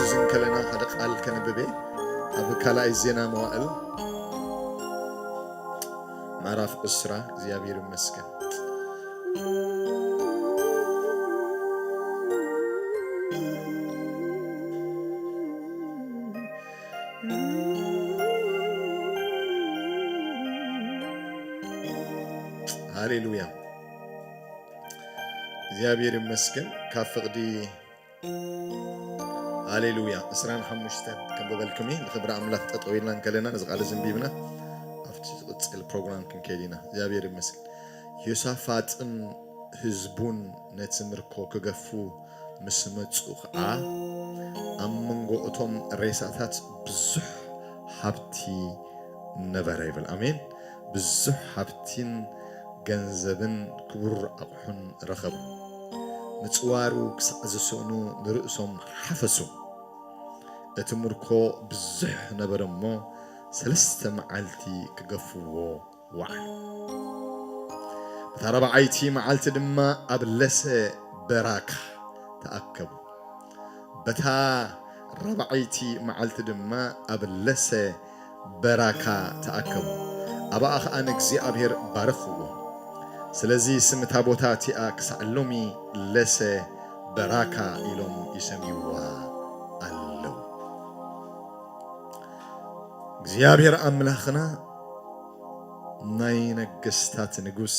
እዚ እንከለና ሓደ ቃል ከንብቤ ኣብ ካልኣይ ዜና መዋእል ምዕራፍ ዕስራ። እግዚኣብሔር ይመስገን። ሃሌሉያ። እግዚኣብሔር ይመስገን። ካብ ፍቕዲ ሃሌሉያ። ዕስራን ሓሙሽተን ከንብበልኩም እዩ። ንኽብሪ ኣምላኽ ጠጠው ኢልና እንከለና ነዚ ቃል እዚ ኣንቢብና ኣብቲ ዝቕጽል ፕሮግራም ክንከይድ ኢና። እግዚኣብሔር ይመስገን። ዮሳፋጥን ህዝቡን ነቲ ምርኮ ክገፉ ምስ መጹ ኸዓ፣ ኣብ መንጎ እቶም ሬሳታት ብዙሕ ሃብቲ ነበረ ይብል። ኣሜን። ብዙሕ ሃብቲን ገንዘብን ክቡር ኣቑሑን ረኸቡ። ምጽዋሩ ክሳዕ ዝስእኑ ንርእሶም ሓፈሱ። እቲ ምርኮ ብዙሕ ነበረ እሞ፣ ሰለስተ መዓልቲ ክገፍዎ ወዓሉ። በታ ራብዓይቲ መዓልቲ ድማ ኣብ ለሰ በራካ ተኣከቡ። በታ ራብዓይቲ መዓልቲ ድማ ኣብ ለሰ በራካ ተኣከቡ። ኣብኣ ኸኣ ንእግዚኣብሔር ባረኽዎ። ስለዚ ስም እታ ቦታ እቲኣ ክሳዕ ሎሚ ለሰ በራካ ኢሎም ይሰምይዋ ኣለዉ። እግዚኣብሔር ኣምላኽና ናይ ነገስታት ንጉስ፣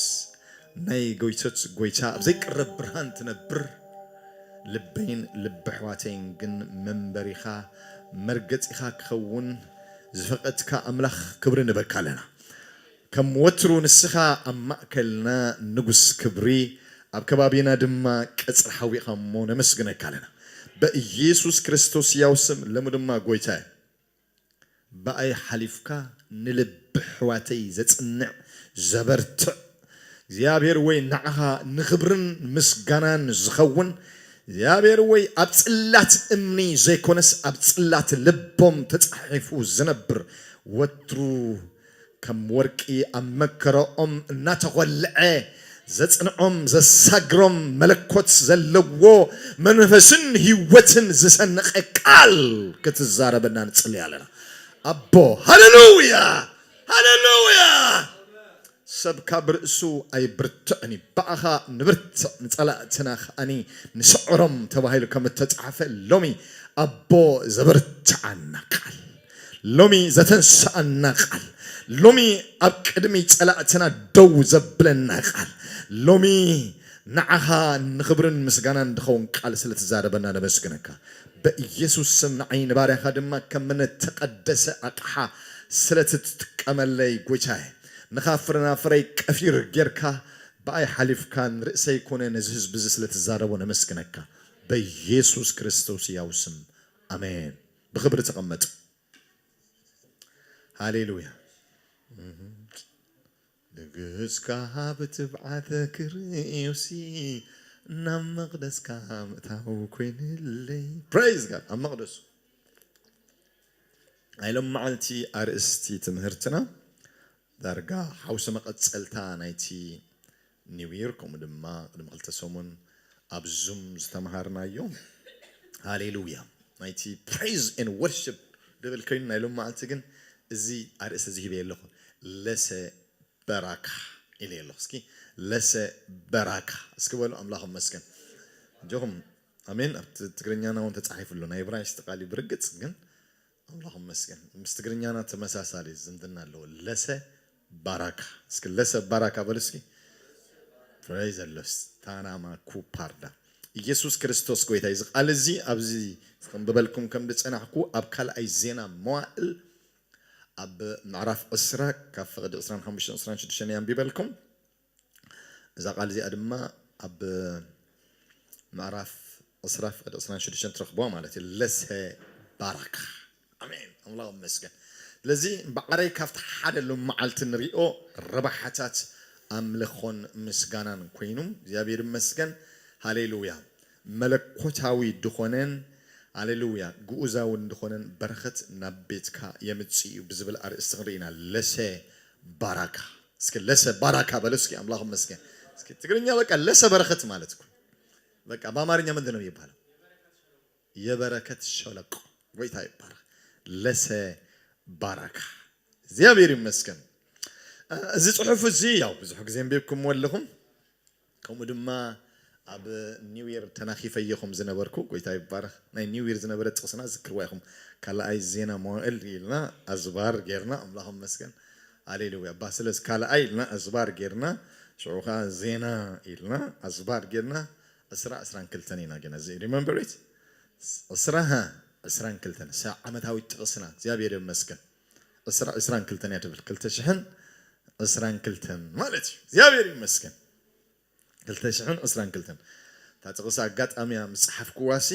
ናይ ጎይቶት ጎይታ፣ ኣብ ዘይቅረብ ብርሃን ትነብር፣ ልበይን ልቢ ኣሕዋተይን ግን መንበሪኻ መርገጺኻ ክኸውን ዝፈቐድካ ኣምላኽ ክብሪ ንበካ ኣለና። ከም ወትሩ ንስኻ ኣብ ማእከልና ንጉስ ክብሪ፣ ኣብ ከባቢና ድማ ቀጽሪ ሓዊኻ እሞ ነመስግነካ ኣለና። በኢየሱስ ክርስቶስ ያው ስም ሎሚ ድማ ጎይታ ብኣይ ሓሊፍካ ንልቢ ኣሕዋተይ ዘጽንዕ ዘበርትዕ እግዚኣብሔር ወይ ንዓኻ ንኽብርን ምስጋናን ዝኸውን እግዚኣብሔር ወይ ኣብ ጽላት እምኒ ዘይኮነስ ኣብ ጽላት ልቦም ተጻሒፉ ዝነብር ወትሩ ከም ወርቂ ኣብ መከረኦም እናተኾልዐ ዘጽንዖም ዘሳግሮም መለኮት ዘለዎ መንፈስን ህይወትን ዝሰነቐ ቃል ክትዛረበና ንጽልይ ኣለና። ኣቦ ሃሌሉያ ሃሌሉያ። ሰብ ካብ ርእሱ ኣይብርትዕን እዩ። ብኣኻ ንብርትዕ ንጸላእትና ከኣኒ ንስዕሮም ተባሂሉ ከም እተጻሕፈ ሎሚ ኣቦ ዘበርትዓና ቃል ሎሚ ዘተንስኣና ቃል ሎሚ ኣብ ቅድሚ ጸላእትና ደው ዘብለና ቃል ሎሚ ንዓኻ ንኽብርን ምስጋናን ድኸውን ቃል ስለ ትዛረበና ነመስግነካ። በኢየሱስ ስም ንዓይ ንባርያኻ ድማ ከም እተቐደሰ ኣቕሓ ስለ ትጥቀመለይ ጎይታየ ንኻ ፍረናፍረይ ቀፊር ጌርካ ብኣይ ሓሊፍካ ንርእሰይ ኮነ ነዚ ህዝቢ እዚ ስለ ትዛረቦ ነመስግነካ። በኢየሱስ ክርስቶስ ያው ስም ኣሜን። ብኽብሪ ተቐመጡ። ሃሌሉያ። ንግስካ ብትብዓት ክርእዮሲ ናብ መቕደስካ ምእታው ኮይንለይ። ፕሬዝ ጋድ። ኣብ መቕደሱ ናይ ሎም መዓልቲ ኣርእስቲ ትምህርትና ዳርጋ ሓውሲ መቐጸልታ ናይቲ ኒው ይር ከምኡ ድማ ቅድሚ ክልተ ሰሙን ኣብ ዙም ዝተምሃርናዮ ሃሌሉያ ናይቲ ፕሬዝ ኤን ወርሽፕ ድብል ኮይኑ ናይ ሎም መዓልቲ ግን እዚ ኣርእስቲ እዚ ሂበ ኣለኹ። ለሰ በራካ ኢለ ኣለኹ። እስኪ ለሰ በራካ እስኪ በሉ። ኣምላኽ መስገን እጆኹም ኣሜን። ኣብቲ ትግርኛና እውን ተጻሒፉ ኣሎ ናይ ብራይስጥ ቃል እዩ ብርግጽ ግን ኣምላኽ መስገን ምስ ትግርኛና ተመሳሳሊ ዝምድና ኣለዎ። ለሰ ባራካ እስኪ ለሰ ባራካ በሉ እስኪ። ፕሬዝ ኣሎስ ታናማ ኩፓርዳ ኢየሱስ ክርስቶስ ጎይታ እዩ። እዚ ቃል እዚ ኣብዚ ከንብበልኩም ከም ዝጸናሕኩ ኣብ ካልኣይ ዜና መዋእል ኣብ ምዕራፍ ዕስራ ካብ ፍቕዲ ዕስራን ሓሙሽተን ዕስራን ሽዱሽተን እየ ኣንቢበልኩም። እዛ ቃል እዚኣ ድማ ኣብ ምዕራፍ ዕስራ ፍቕዲ ዕስራን ሽዱሽተን ትረኽብዋ ማለት እዩ። ለሰ ባራካ ኣሜን ኣምላኽ መስገን። ስለዚ ብዓረይ ካብቲ ሓደ ሎም መዓልቲ ንሪኦ ረባሓታት ኣምልኾን ምስጋናን ኮይኑ እግዚኣብሔር ይመስገን። ሃሌሉያ። መለኮታዊ ድኾነን ሃሌሉያ ግኡዛዊ እንድኾነን በረኸት ናብ ቤትካ የምጽእ እዩ ብዝብል ኣርእስቲ ክንርኢ ኢና። ለሰ ባራካ እስኪ ለሰ ባራካ በለ እስኪ ኣምላኽ መስገን። እስኪ ትግርኛ በቃ ለሰ በረኸት ማለት እኮ በቃ በአማርኛ ምንድን ነው የሚባለው? የበረከት ሸለቆ። ጎይታ ይባረክ። ለሰ ባራካ። እግዚኣብሔር ይመስገን። እዚ ጽሑፍ እዚ ያው ብዙሕ ግዜ ኣንቢብኩምዎ ኣለኹም። ከምኡ ድማ ኣብ ኒው ይር ተናኺፈየኹም ዝነበርኩ፣ ጎይታ ይባረኽ። ናይ ኒው ይር ዝነበረ ጥቕስና ዝክርዋ ኢኹም። ካልኣይ ዜና መዋእል ኢልና ኣዝባር ጌርና፣ ኣምላኽ ይመስገን። ሃሌሉያ። እባ ስለዚ ካልኣይ ኢልና ኣዝባር ጌርና፣ ሽዑ ኸዓ ዜና ኢልና ኣዝባር ጌርና፣ ዕስራ ዕስራን ክልተን ኢና ገና። እዚ remember it? ዕስራ፣ ሃ፣ ዕስራን ክልተን። ሰ-፣ ዓመታዊ ጥቕስና፣ እግዚኣብሔር ይመስገን። ዕስራ ዕስራን ክልተን እያ ትብል። ክልተ ሽሕን ዕስራን ክልተን ማለት እዩ። እግዚኣብሔር ይመስገን። ክልተ ሽሕን ዕስራን ክልተን። እታ ጥቕሲ ኣጋጣሚ እያ ምስ ጸሓፍኩዋሲ፣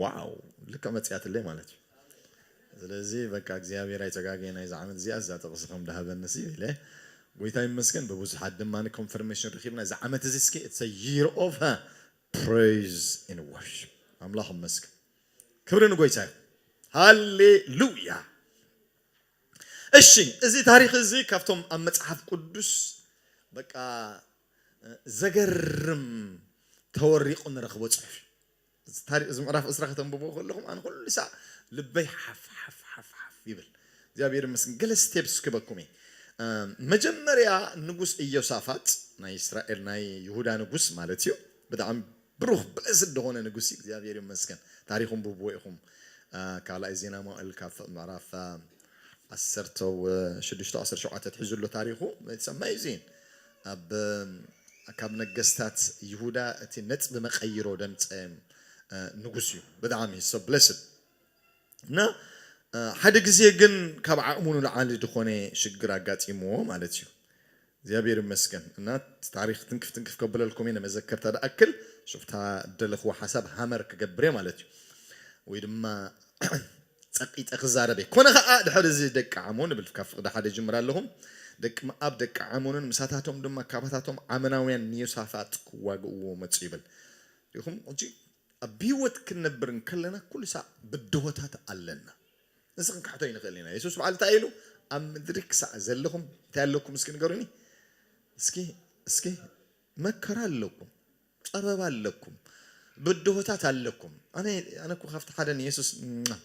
ዋው፣ ልክዕ መጺኣትለይ ማለት እዩ። ስለዚ በቃ እግዚኣብሔር ኣይተጋገየን፣ ናይዚ ዓመት እዚኣ እዛ ጥቕሲ ከም ድሃበኒ ሲ ኢለ፣ ጎይታ ይመስገን፣ ብብዙሓት ድማ ኮንፈርሜሽን ረኺብና። እዚ ዓመት እዚ እስኪ it's a year of, uh, praise and worship። ኣምላኽ ይመስገን። ክብሪ ንጎይታ እዩ። ሃሌሉያ። እሺ፣ እዚ ታሪኽ እዚ ካብቶም ኣብ መጽሓፍ ቅዱስ በቃ ዘገርም ተወሪቑ ንረኽቦ ጽሑፍ እዩ። እዚ ታሪኽ፣ እዚ ምዕራፍ ዕስራ ከተንብቦ ከለኹም ኣነ ኩሉ ሳዕ ልበይ ሓፍ ሓፍ ሓፍ ሓፍ ይብል። እግዚኣብሔር ይመስገን። ገለ ስቴፕስ ክበኩም እየ። እ፣ መጀመርያ ንጉስ ኢዮሳፋጥ ናይ እስራኤል፣ ናይ ይሁዳ ንጉስ ማለት እዩ። ብጣዕሚ ብሩኽ ብለስድ ዝኾነ ንጉስ እዩ። እግዚኣብሔር ይመስገን። ታሪኹም ብብዎ ኢኹም። እ፣ ካልኣይ ዜና መዋእል ካብ ምዕራፍ፣ እ፣ ዓሰርተ ሽዱሽተ፣ ዓሰርተ ሸውዓተ ትሕዙ ኣሎ ታሪኹ። It's amazing። ኣብ፣ እ፣ ካብ ነገስታት ይሁዳ እቲ ነጥቢ መቐይሮ ደምፀ፣ እ፣ ንጉስ እዩ። ብጣዕሚ so blessed። እና፣ እ፣ ሓደ ግዜ ግን ካብ ዓቕሙ ንላዕሊ ዝኾነ ሽግር ኣጋጢምዎ ማለት እዩ። እግዚኣብሔር ይመስገን። እና ታሪኽ ትንክፍ ትንክፍ ከብለልኩም እየ፣ ንመዘከርታ ዝኣክል፣ ሽፍታ ደለኽዎ ሓሳብ ሃመር ክገብር እየ ማለት እዩ። ወይ ድማ ጸቂጠ ክዛረብ እየ። ኮነ ኸኣ ድሕሪ እዚ ደቂ ዓሞ ንብል፣ ካብ ፍቕዲ ሓደ ጅምር ኣለኹም። ደቂ መኣብ ደቂ ዓሞንን ምሳታቶም ድማ ካባታቶም ዓመናውያን ንዮሳፋጥ ክዋግእዎ መጹ ይብል። ሪኹም? ሕጂ ኣብ ህይወት ክንነብር እንከለና ኩሉ ሳዕ ብድሆታት ኣለና። እዚ ክንክሕቶ ኣይንኽእል ኢና። የሱስ በዓል እንታይ ኢሉ? ኣብ ምድሪ ክሳዕ ዘለኹም እንታይ ኣለኩም እስኪ ንገሩኒ? እስኪ፣ እስኪ መከራ ኣለኩም፣ ጸበባ ኣለኩም፣ ብድሆታት ኣለኩም። ኣነ፣ ኣነ እኮ ካብቲ ሓደ ንየሱስ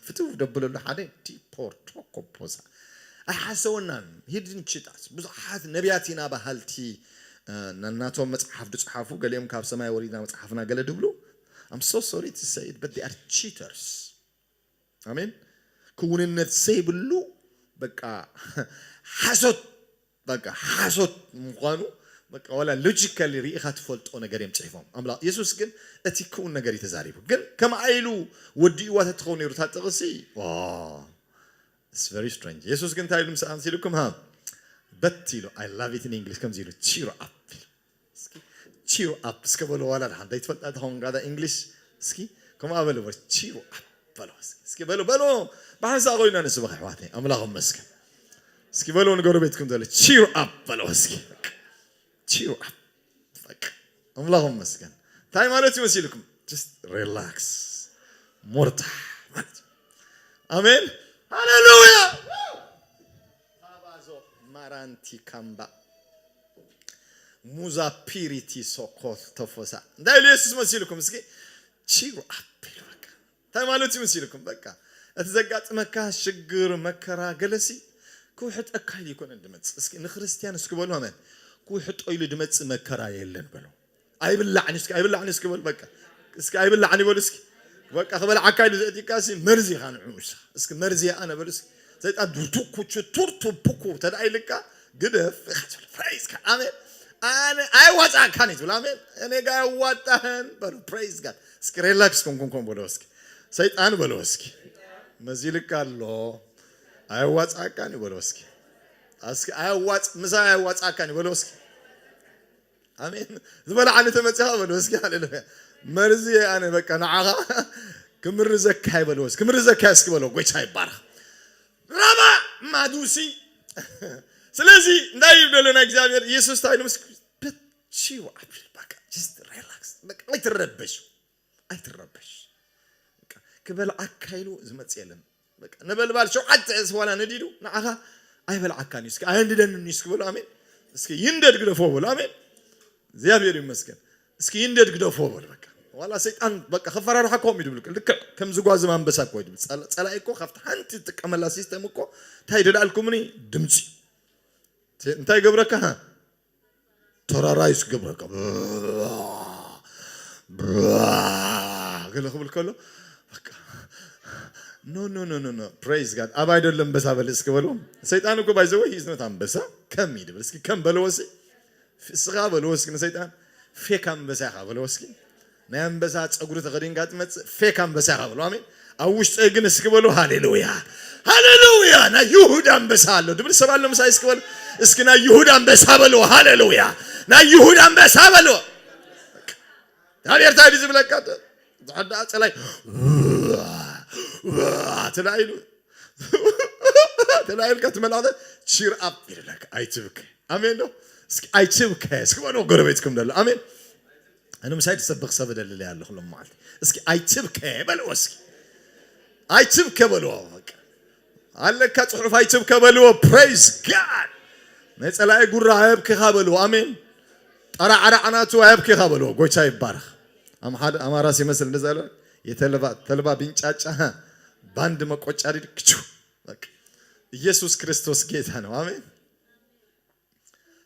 ፍትው ደብለሉ ሓደ ዲፖርቶኮፖሳ ኣይሓሰወናን። ሂድን ችጣስ ብዙሓት ነቢያት ኢና በሃልቲ፣ እ፣ ናናቶም መጽሓፍ ዝጽሓፉ፣ ገሊኦም ካብ ሰማይ ወሪድና መጽሓፍና ገለ ድብሉ። I'm so sorry to say it, but they are cheaters። ኣሜን። ክውንነት ዘይብሉ በቃ ሓሶት፣ በቃ ሓሶት ምዃኑ በቃ ዋላ ሎጂካሊ ርኢኻ ትፈልጦ ነገር እዮም ጽሒፎም። ኣምላኽ የሱስ ግን እቲ ክውን ነገር እዩ ተዛሪቡ። ግን ከምኣ ኢሉ ወዲእዋ ተትኸውን ነይሩ እታ ጥቕሲ፣ ዋ፣ it's very strange። የሱስ ግን እንታይ ኢሉ ምስ ኣምሲልኩም ሃ በቲ ኢሉ፣ I love it in English፣ ከምዚ ኢሉ፣ cheer up ኢሉ። እስኪ cheer up እስከ በሎ፣ ዋላ ድሓን ዘይትፈልጣ ትኸውን ጋዳ እንግሊሽ። እስኪ ከምኣ በሎ፣ በሎ፣ cheer up በሎ። እስኪ፣ እስኪ በሎ፣ በሎ። ብሓንሳእ ኮይና ንስብኽ ኣሕዋተይ፣ ኣምላኽ ይመስገን። እስኪ በሎ ንጎረቤትኩም ዘሎ፣ cheer up በሎ እስኪ። Cheer up። በቃ፣ ኣምላኽ ይመስገን። እንታይ ማለት እዩ መሲልኩም? Just relax። ሞርታ ማለት እዩ። ኣሜን። ሃሌሉያ። ታባዞ ማራንቲ ካምባ ሙዛ ፒሪቲ ሶኮል ተፎሳ። እንታይ ኢሉ የሱስ መሲልኩም? እስኪ cheer up ኢሉ በቃ። እንታይ ማለት እዩ መሲልኩም? በቃ እቲ ዘጋጥመካ ሽግር፣ መከራ፣ ገለሲ ክውሕጠካ ኢሉ ይኮነን ድመጽእ። እስኪ ንክርስትያን እስኪ በሉ ኣሜን። ክውሕጦ ኢሉ ድመጽእ መከራ የለን በሉ። ኣይብላዕን እስኪ፣ ኣይብላዕን እስኪ በሉ በቃ። እስኪ ኣይብላዕን ይበሉ እስኪ። በቃ ክበልዓካ ኢሉ ዘእቲካ ሲ መርዚ ኢኻ ንዑ እስኻ። እስኪ መርዚ ኣነ በሉ እስኪ። ሰይጣን ዱቱኩቹ ቱርቱ ፑኩ ተደኣ ኢልካ ግደፍ ኢኻ ትብል። ፕሬዝ ጋድ። ኣሜን። ኣነ ኣይዋጻእካን እዩ ትብል። ኣሜን። እኔ ጋር ያዋጣህን በሉ። ፕሬዝ ጋድ። እስኪ ሪላክስ ኮንኩን ኮን በሎ እስኪ። ሰይጣን በሎ እስኪ። መዚልካ ኣሎ። ኣይዋጻእካን እዩ በሎ እስኪ። እስኪ ኣያዋጽ-፣ ምሳይ ኣያዋጻእካን እዩ በሎ እስኪ። ኣሜን። ዝበልዓኒ ተመጺኻ በሎ እስኪ። ሃሌሉያ። መርዚ ኣነ በቃ ንዓኻ ክምርዘካ ይበሎ እስኪ። ክምርዘካ እስኪ በሎ። ጎይታ ይባረኽ። ራማ ማዱሲ። ስለዚ እንታይ ይብለና እግዚኣብሔር? ኢየሱስ እንታይ ኢሉ? ምስ በቺው ኣብል በቃ just relax። በቃ ኣይትረበሽ። ኣይትረበሽ። በቃ ክበልዓካ ኢሉ ዝመጽእ የለን። በቃ ነበልባል ሸውዓተ እዝዋላ ነዲዱ ንዓኻ ኣይበልዓካን እዩ። እስኪ ኣየንድደንን እዩ እስኪ በሉ ኣሜን። እስኪ ይንደድ ግደፎ በሉ ኣሜን። እግዚኣብሔር ይመስገን። እስኪ ይንደድ ግደፎ በሉ በቃ። ዋላ ሰይጣን በቃ ከፈራርሓ ከምኡ እዩ ድብልካ። ልክዕ ከም ዝጓዝም ኣንበሳ እኮ እዩ ድብል። ጸላ-፣ ጸላኢ እኮ ካብቲ ሓንቲ ትጥቀመላ ሲስተም እኮ እንታይ ደልኣልኩምኒ ድምፂ። ተ-፣ እንታይ ገብረካ? ሃ? ተራራይስ ገብረካ። ገለ ክብል ከሎ በቃ no no no no no, praise God። ኣብ ኣይደለ ኣንበሳ በል እስኪ በልዎ። ሰይጣን እኮ by the way is not ኣንበሳ። ከም እዩ ድብል እስኪ ከም በልዎ እስኪ። እስኻ በልዎ እስኪ ንሰይጣን ፌክ ኣንበሳ ኢኻ በልዎ እስኪ። ናይ ኣንበሳ ጸጉሪ ተኸዲንካ ትመጽእ ፌክ ኣንበሳ ኢኻ በልዎ። ኣሜን። ኣብ ውሽጠይ ግን እስኪ በልዎ ሃሌሉያ ሃሌሉያ ናይ ይሁዳ ኣንበሳ ኣሎ ድብል ሰብ ኣሎ ምሳይ እስኪ በልዎ እስኪ። ናይ ይሁዳ ኣንበሳ በልዎ ሃሌሉያ ናይ ይሁዳ ኣንበሳ በልዎ። እግዚኣብሔር እንታይ ድዩ ዝብለካ? ዝሓዳ ጸላይ ተላኢሉ ተላኢልካ ትመላለ ቺር ኣፕ ይልለካ። ኣይትብከ። ኣሜን ዶ? እስኪ ኣይትብከ እስኪ በልዎ ጎረቤትኩም ደሎ። ኣሜን። ኣነ ምሳይ ትሰብኽ ሰብ ደልለ ኣለኹ ሎም መዓልቲ። እስኪ ኣይትብከ በልዎ እስኪ። ኣይትብከ በልዎ። በቃ ኣለካ ጽሑፍ ኣይትብከ በልዎ። Praise God። ናይ ጸላኢ ጉራ ኣየብክኻ በልዎ። ኣሜን። ጠራዕራዕ ናቱ ኣየብክኻ በልዎ። ጎይታ ይባረኽ። ኣምሓድ ኣማራ ሲመስል እንደዛ ኣሎ። የተልባ ተልባ ቢንጫጫ ባንድ መቆጫ ዲድ ክቹ። በቃ ኢየሱስ ክርስቶስ ጌታ ነው። ኣሜን።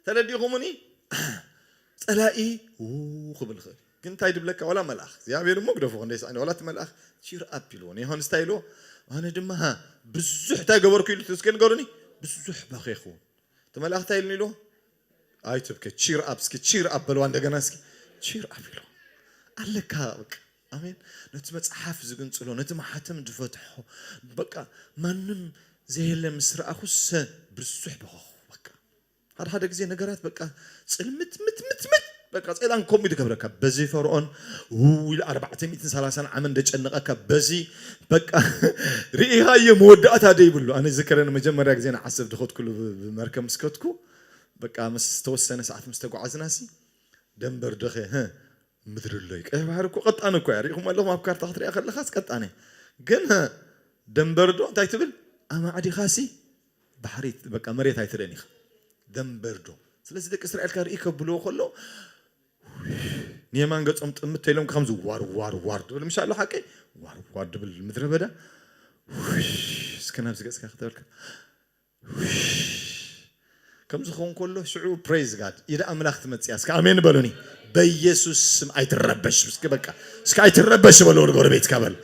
ተረዲኹምኒ? ጸላኢ ው ክብል ይኽእል። ግን እንታይ ድብለካ? ዋላ መልኣኽ እግዚኣብሔር እሞ ግደፎ ክንደይ ሰዓኒ ዋላ እቲ መልኣኽ ቺር ኣፕ ኢልዎ ንዮሃንስ እንታይ ኢልዎ? ኣነ ድማ ሃ ብዙሕ እንታይ ገበርኩ ኢሉ እስከ ንገሩኒ። ብዙሕ በኼኹ። እቲ መልኣኽ እንታይ ኢሉኒ ኢልዎ? ኣይትብከ ቺር ኣፕ እስኪ ቺር ኣፕ በልዋ እንደገና እስኪ ቺር ኣፕ ኢልዎ። ኣለካ በቃ ኣሜን። ነቲ መጽሓፍ ዝግንጽሎ ነቲ ማሓተም ዝፈትሖ በቃ ማንም ዘየለ ምስ ረኣኹሰ ብዙሕ በኸኹ። በቃ ሓደ ሓደ ግዜ ነገራት በቃ ጽልምት ምት ምት ምት በቃ ጸይጣን ከምኡ ዝገብረካ በዚ ፈርዖን ውው ኢሉ ኣርባዕተ ሚእትን ሰላሳን ዓመት እንደጨነቐካ በዚ በቃ ርኢኻዮ መወዳእታ ደይብሉ። ኣነ ዝከረኒ መጀመርያ ግዜ ንዓሰብ ድኸድኩሉ ብ- ብመርከብ ምስ ከድኩ በቃ ምስ ዝተወሰነ ሰዓት ምስ ተጓዓዝናሲ ደንበር ደኸ ህ ምድሪ ኣሎይ ቀይ ባህር እኮ ቀጣን እኮ እያ። ርኢኹም ኣለኹም ኣብ ካርታ ክትሪኣ ከለኻስ ቀጣን እያ። ግን ህ ደንበር ዶ እንታይ ትብል ኣማዕዲኻሲ ባሕሪ በቃ መሬት ኣይትርእን ኢኻ። ደንበር ዶ ስለዚ ደቂ እስራኤል ከ ርኢ ከብልዎ ከሎ ንየማን ገጾም ጥምት ኢሎም ከምዚ ዋር ዋር ዋር ድብል ምሻ ኣሎ ሓቀይ ዋር ዋር ድብል ምድረ በዳ እስከ ናብዚ ገጽካ ከተበልካ ከም ዝኸውን ከሎ ሽዑ praise God ኢድ ኣምላኽ ትመጽያ። እስከ ኣሜን በሉኒ። በኢየሱስ ስም ኣይትረበሽ። እስኪ በቃ እስከ ኣይትረበሽ በሎ ወደ ጎረቤትካ በል።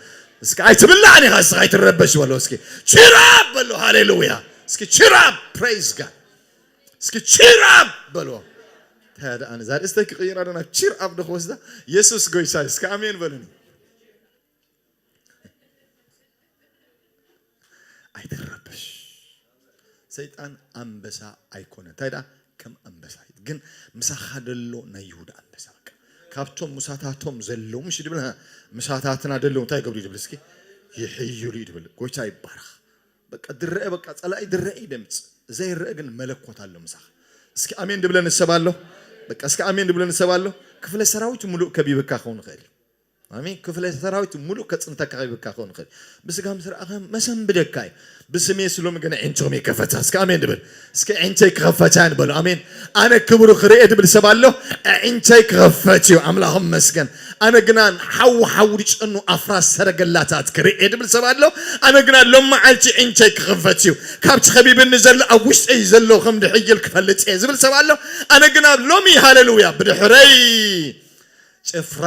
እስከ ኣይትብላዕን ኢኻ እስከ ኣይትረበሽ በሎ። እስኪ cheer up በሎ። ሃሌሉያ። እስኪ cheer up praise God። እስኪ cheer up በሎ። ታዲያ ኣነ ዛሬ እስተ ክቕይራ ዶ ናብ cheer up ዶ ክወስዳ? ኢየሱስ ጎይታ እስከ ኣሜን በሉኒ። ኣይትረበሽ። ሰይጣን ኣንበሳ ኣይኮነ እንታይ ደኣ ከም ኣንበሳ እዩ። ግን ምሳኻ ደሎ ናይ ይሁዳ ኣንበሳ በቃ ካብቶም ምሳታቶም ዘለዉ ምሽ ድብል ሃ፣ ምሳታትና ደለዉ እንታይ ገብሩ ድብል እስኪ ይሕይሉ እዩ ድብል። ጎይታ ይባረኽ። በቃ ድረአ በቃ ጸላኢ ድረአ ይደምጽ ዘይረአ ግን መለኮት ኣሎ ምሳኻ። እስኪ ኣሜን ድብለ ንሰብ ኣሎ። በቃ እስኪ ኣሜን ድብለ ንሰብ ኣሎ። ክፍለ ሰራዊት ሙሉእ ከቢብካ ክኸውን ይኽእል እዩ። ኣሜን። ክፍለ ሰራዊት ሙሉእ ከጽንተካ ከይብካ ክኸውን ይኽእል። ብስጋ ምስ ረኣኸ መሰንብደካ እዩ። ብስሜ ስሎም ግን ዕንቸኹም ይከፈታ። እስከ ኣሜን ድብል። እስከ ዕንቸይ ክኸፈታ ንበሉ። ኣሜን። ኣነ ክብሩ ክርኤ ድብል ሰብ ኣሎ። ዕንቸይ ክኸፈት እዩ። ኣምላኽ መስገን። ኣነ ግና ሓዊ ሓዊ ዝጨኑ ኣፍራስ ሰረገላታት ክርኤ ድብል ሰብ ኣሎ። ኣነ ግና ሎም መዓልቲ ዕንቸይ ክኸፈት እዩ። ካብቲ ከቢብኒ ዘሎ ኣብ ውሽጠይ ዘሎ ከም ድሕይል ክፈልጥ እየ ዝብል ሰብ ኣሎ። ኣነ ግና ሎሚ ሃሌሉያ ብድሕረይ ጭፍራ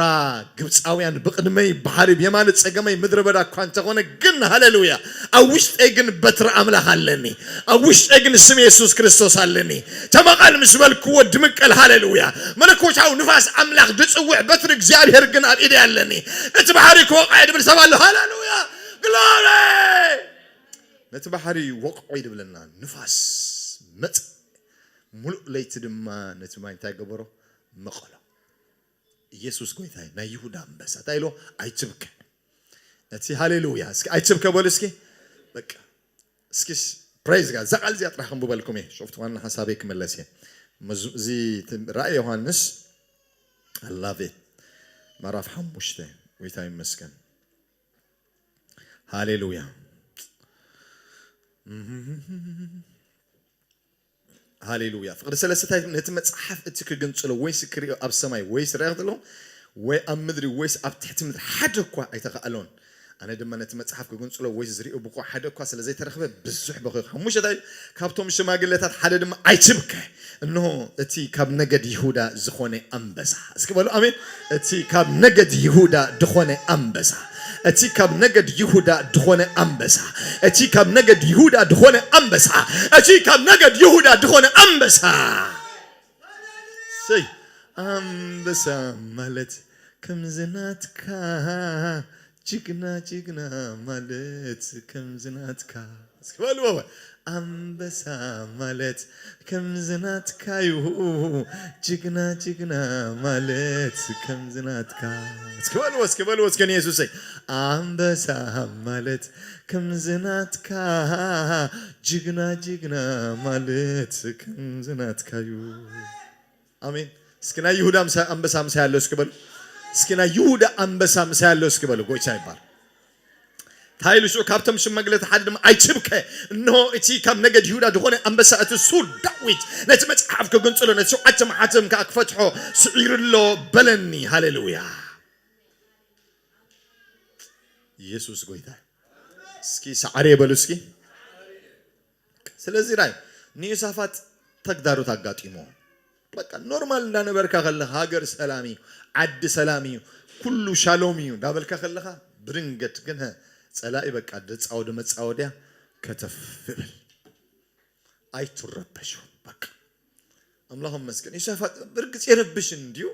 ግብፃውያን ብቕድመይ ባሕሪ ብየማነ ፀገመይ ምድረ በዳ እኳ እንተኾነ ግን ሃሌሉያ ኣብ ውሽጠይ ግን በትሪ ኣምላኽ ኣለኒ። ኣብ ውሽጠይ ግን ስም የሱስ ክርስቶስ ኣለኒ። ተመቓል ምስ በልክዎ ድምቀል ሃሌሉያ መለኮታዊ ንፋስ ኣምላኽ ድፅውዕ በትሪ እግዚኣብሔር ግን ኣብ ኢደይ ኣለኒ። እቲ ባሕሪ ክወቕዐ ድብል ሰብ ኣሎ ሃሌሉያ ግሎሪ ነቲ ባሕሪ ወቕዖ ይድብለና ንፋስ መፅ ሙሉእ ለይቲ ድማ ነቲ ማይ እንታይ ገበሮ መቐሎ ኢየሱስ ጎይታይ ናይ ይሁዳ ኣንበሳ እንታይ ኢልዎ ኣይትብከ እቲ ሃሌሉያ እስኪ ኣይትብከ በሉ እስኪ በቃ እስኪ praise God እዛ ቃል እዚኣ ጥራሕ ክንብበልኩም እየ ሾፍቲ ዋና ሓሳበይ ክመለስ እየ እዚ ራእይ ዮሃንስ I love it ምዕራፍ ሓሙሽተ ጎይታ ይመስገን ሃሌሉያ ሃሌሉያ ፍቅሪ ሰለስታይ ነቲ መፅሓፍ እቲ ክግንፅሎ ወይስ ክሪኦ ኣብ ሰማይ ወይስ ሪኦ ከለኹ ወይ ኣብ ምድሪ ወይስ ኣብ ትሕቲ ምድሪ ሓደ እኳ ኣይተኻእሎን። ኣነ ድማ ነቲ መጽሓፍ ክግንጽሎ ወይስ ዝሪኦ ብቑዕ ሓደ እኳ ስለ ዘይተረኽበ ብዙሕ በኺኹ። ሓሙሽታይ፣ ካብቶም ሽማግለታት ሓደ ድማ ኣይትብከ፣ እንሆ እቲ ካብ ነገድ ይሁዳ ዝኾነ ኣንበሳ። እስኪ በሉ ኣሜን። እቲ ካብ ነገድ ይሁዳ ዝኾነ ኣንበሳ፣ እቲ ካብ ነገድ ይሁዳ ዝኾነ ኣንበሳ፣ እቲ ካብ ነገድ ይሁዳ ዝኾነ ኣንበሳ፣ እቲ ካብ ነገድ ይሁዳ ዝኾነ ኣንበሳ። ሰይ ኣንበሳ ማለት ከምዚ ናትካ፣ ጅግና ጅግና ማለት ከምዚ ናትካ። እስኪ በሉ በሉ። ኣንበሳ ማለት ከምዚ ናትካ እዩ፣ ጅግና ጅግና ማለት ከምዚ ናትካ። እስኪ በሉ እስኪ በሉ እስኪ ንየሱሰይ። ኣንበሳ ማለት ከምዚ ናትካ፣ ጅግና ጅግና ማለት ከምዚ ናትካ እዩ። ኣሜን። እስኪ ናይ ይሁዳ ኣምሳ- ኣንበሳ ምሳይ ኣሎ እስኪ በሉ። እስኪ ናይ ይሁዳ ኣንበሳ ምሳይ ኣሎ እስኪ በሉ። ጎይታ ይባል። እንታይ ኢሉ ሽዑ ካብቶም ሽማግለታት ሓደ ድማ ኣይትብከ፣ እንሆ እቲ ካብ ነገድ ይሁዳ ዝኾነ ኣንበሳ እቲ ሱር ዳዊት ነቲ መጽሓፍ ክግንጽሎ ነቲ ሸውዓተ ማሓተም ከኣ ክፈትሖ ስዒሩ ኣሎ በለኒ። ሃሌሉያ። ኢየሱስ ጎይታ። እስኪ ሳዕሬ በሉ እስኪ። ስለዚ ራይ ንዮሳፋጥ ተግዳሮት ኣጋጢሞ በቃ ኖርማል እንዳነበርካ ከለኻ ሃገር ሰላም እዩ፣ ዓዲ ሰላም እዩ፣ ኩሉ ሻሎም እዩ እንዳበልካ ከለኻ ብድንገት ግን ጸላኢ በቃ ደጻወደ መጻወድያ ከተፍ ይብል። ኣይትረበሹ በቃ። ኣምላኽ ይመስገን። ዮሳፋጥ ብርግጽ የረብሽ እንድዩ፣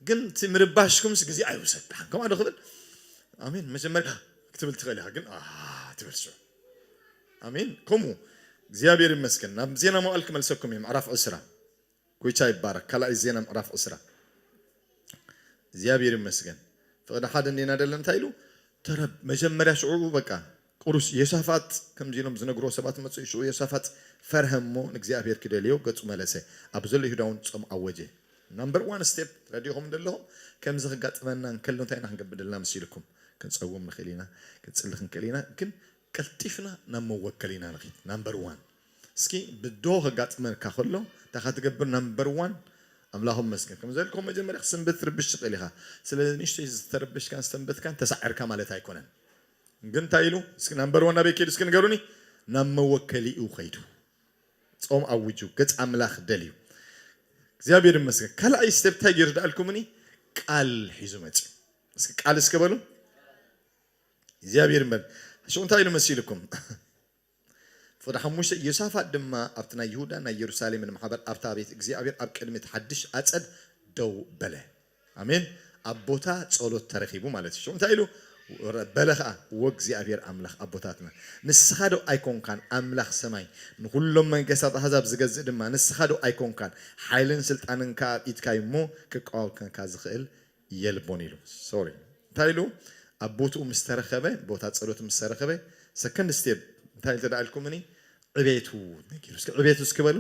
ግን እቲ ምርባሽኩምስ ግዜ ኣይውሰድ። ደሓን ከምኣ ዶ ክብል? ኣሜን። መጀመርያ ክትብል ትኽእል ኢኻ፣ ግን ኣህ ትብል ሽዑ። ኣሜን። ከምኡ እግዚኣብሔር ይመስገን። ናብ ዜና መዋዕል ክመልሰኩም እዩ። ምዕራፍ ዕስራ። ጎይታ ይባረክ። ካልኣይ ዜና ምዕራፍ ዕስራ። እግዚኣብሔር ይመስገን። ፍቕዲ ሓደ እንዴና ደለ እንታይ ኢሉ? ተረብ መጀመርያ ሽዑ በቃ ቁሩስ ዮሳፋጥ ከምዚ ኢሎም ዝነግርዎ ሰባት መጽኡ። ሽዑ ዮሳፋጥ ፈርሀ እሞ ንእግዚኣብሔር ክደልዮ ገጹ መለሰ። ኣብ ዘሎ ይሁዳ እውን ጾም ኣወጀ። ናምበር ዋን ስቴፕ ረዲኹም ዘለኹም ከምዚ ክጋጥመና እንከሎ እንታይ ኢና ክንገብር ደለና መሲልኩም? ክንጸውም ንኽእል ኢና፣ ክንጽሊ ክንክእል ኢና፣ ግን ቀልጢፍና ናብ መወከሊና ንኺድ። ናምበር ዋን እስኪ ብዶ ከጋጥመካ ከሎ እንታይ ትገብር? ናምበር ዋን ኣምላኹም መስገን ከም ዘልኩም መጀመርያ ክስንብት ርብሽ ትኽእል ኢኻ። ስለዚ ንእሽተይ ዝተረብሽካን ዝተንበትካን ተሳዕርካ ማለት ኣይኮነን። ግን እንታይ ኢሉ? እስኪ ናምበር ዋን ናበይ ከይዱ እስኪ ንገሩኒ። ናብ መወከሊኡ ከይዱ ጾም ኣውጁ፣ ገጽ ኣምላኽ ደልዩ። እግዚኣብሔር ይመስገን። ካልኣይ ስቴፕ እንታይ ገይሩ ደኣልኩምኒ? ቃል ሒዙ መጽዩ። እስኪ ቃል እስኪ በሉ። እግዚኣብሔር ይመስገን። ሽዑ እንታይ ኢሉ መሲልኩም? ፍቕዲ ሓሙሽተ፣ ዮሳፋጥ ድማ ኣብቲ ናይ ይሁዳ ናይ የሩሳሌምን ማሕበር ኣብታ ቤት እግዚኣብሔር ኣብ ቅድሚ እቲ ሓድሽ ኣጸድ ደው በለ። ኣሜን። ኣብ ቦታ ጸሎት ተረኺቡ ማለት እዩ። ሽዑ እንታይ ኢሉ በለ ኸዓ? "ወእግዚኣብሔር ኣምላኽ ኣቦታትና፣ ንስኻ ዶ ኣይኮንካን ኣምላኽ ሰማይ፣ ንኹሎም መንግስታት ኣህዛብ ዝገዝእ ድማ ንስኻ ዶ ኣይኮንካን? ሓይልን ስልጣንን ከኣ ኣብ ኢድካ እዩ እሞ፣ ክቃወመካ ዝኽእል የልቦን" ኢሉ። ሶሪ። እንታይ ኢሉ? ኣብ ቦትኡ ምስ ተረኸበ፣ ቦታ ጸሎት ምስ ተረኸበ፣ ሰከንድ ስቴፕ እንታይ ኢሉ ተደኣ ኢልኩምኒ? ዕቤቱ ነጊሩ። እስኪ ዕቤቱ እስኪ በሉ።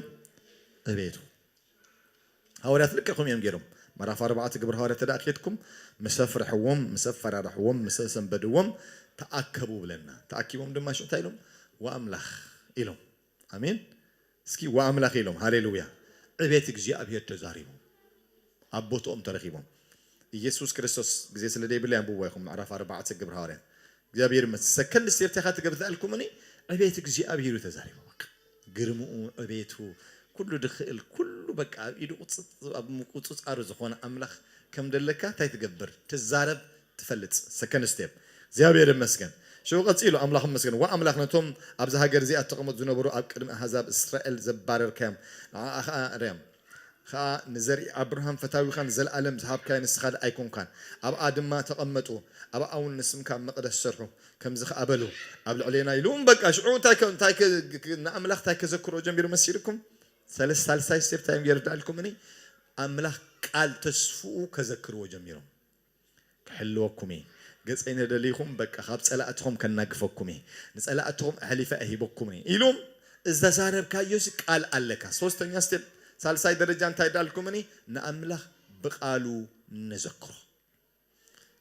ዕቤቱ። ሃዋርያት ልክዕ ከምኡ እዮም ገይሮም። ምዕራፍ ኣርባዕተ ግብሪ ሃዋርያት ተደኣ ኬድኩም፣ ምስ ኣፍርሕዎም፣ ምስ ኣፈራርሕዎም፣ ምስ ኣሰንበድዎም ተኣከቡ ብለና። ተኣኪቦም ድማ ሽዑ እንታይ ኢሎም? "ወኣምላኽ" ኢሎም። ኣሜን። እስኪ "ወኣምላኽ" ኢሎም። ሃሌሉያ። ዕቤት እግዚኣብሔር ተዛሪቡ። ኣብ ቦትኦም ተረኺቦም። ኢየሱስ ክርስቶስ ግዜ ስለ ደይብለይ ኣንብብዋ ኢኹም። ምዕራፍ ኣርባዕተ ግብሪ ሃዋርያት። እግዚኣብሔር ይመስገን። ሰከንድ ስቴፕ እንታይ ኢኻ ትገብር ተኣልኩምኒ? ዕቤት እግዚኣብሔር እዩ ተዛሪቡ። በቃ ግርምኡ፣ ዕቤቱ፣ ኩሉ ድኽእል፣ ኩሉ በቃ ኣብ ኢዱ ቁጽጽ-፣ ኣብ ምቁጽጻሩ ዝኾነ ኣምላኽ ከም ደለካ እንታይ ትገብር? ትዛረብ፣ ትፈልጥ። ሰከንድ ስቴፕ። እግዚኣብሔር ይመስገን። ሽዑ ቀጺሉ ኣምላኽ ይመስገን። "ወኣምላኽ ነቶም ኣብዚ ሃገር እዚኣ ተቐመጡ ዝነበሩ ኣብ ቅድሚ ኣህዛብ እስራኤል ዘባረርካዮም ንዓኣ ኸኣ ርኣዮም። ኸኣ ንዘርኢ ኣብርሃም ፈታዊኻ ንዘለኣለም ዝሃብካዮ ንስኻ ደኣ ኣይኮንካን? ኣብኣ ድማ ተቐመጡ፣ ኣብኣ እውን ንስምካ መቕደስ ስርሑ፣ ከምዚ ኸኣ በሉ፣ ኣብ ልዕሌና" ኢሉ። በቃ ሽዑ እንታይ ከ-፣ እንታይ ከ-፣ ንኣምላኽ እንታይ ከዘክሮ ጀሚሩ መሲልኩም? ሰለስተ፣ ሳልሳይ ስቴፕ እንታይ እዮም የርዳእልኩምኒ? ኣምላኽ ቃል ተስፍኡ ከዘክርዎ ጀሚሮም። "ክሕልወኩም እየ፣ ገጸይ ነደሊኹም በቃ ካብ ጸላእትኹም ከናግፈኩም እየ፣ ንጸላእትኹም ኣሕሊፈ እሂበኩም እየ" ኢሉም። ዝተዛረብካዮሲ ቃል ኣለካ። ሶስተኛ ስቴፕ፣ ሳልሳይ ደረጃ እንታይ ዳልኩምኒ? ንኣምላኽ ብቃሉ ንዘክሮ።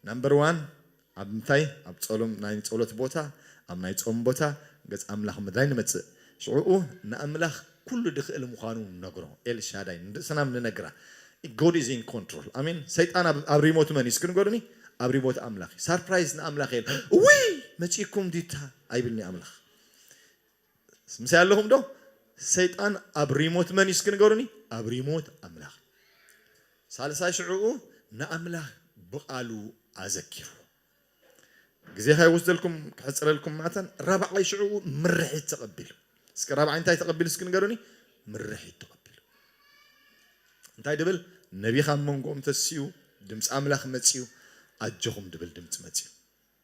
ናምበር ዋን ኣብ ምንታይ? ኣብ ጸሎም፣ ናይ ጸሎት ቦታ፣ ኣብ ናይ ጾም ቦታ፣ ገጽ ኣምላኽ ምድላይ ንመጽእ። ሽዑኡ ንኣምላኽ ኩሉ ድኽእል ምዃኑ ንነግሮ። ኤልሻዳይ፣ ንርእስና ንነግራ። God is in control. ኣሜን። ሰይጣን ኣብ ኣብ ሪሞት መን እዩ እስኪ ንገሩኒ? ኣብ ሪሞት ኣምላኽ እዩ። ሳርፕራይዝ ንኣምላኽ የለ። ውይ መጺእኩም ዲታ ኣይብልኒ ኣምላኽ። ምሳይ ኣለኹም ዶ? ሰይጣን ኣብ ሪሞት መን እዩ እስኪ ንገሩኒ? ኣብ ሪሞት ኣምላኽ። ሳልሳይ ሽዕኡ ንኣምላኽ ብቓሉ ኣዘኪሩ። ግዜ ከይወስደልኩም ክሕፅረልኩም ማተን ራብዓይ ሽዕኡ ምርሒት ተቐቢሉ። እስኪ ራብዓይ እንታይ ተቐቢሉ እስኪ ንገሩኒ? ምርሒት ተቐቢሉ። እንታይ ድብል? ነቢ ካብ መንጎኦም ተሲኡ ድምፂ ኣምላኽ መፂኡ ኣጆኹም ድብል ድምፂ መፂኡ።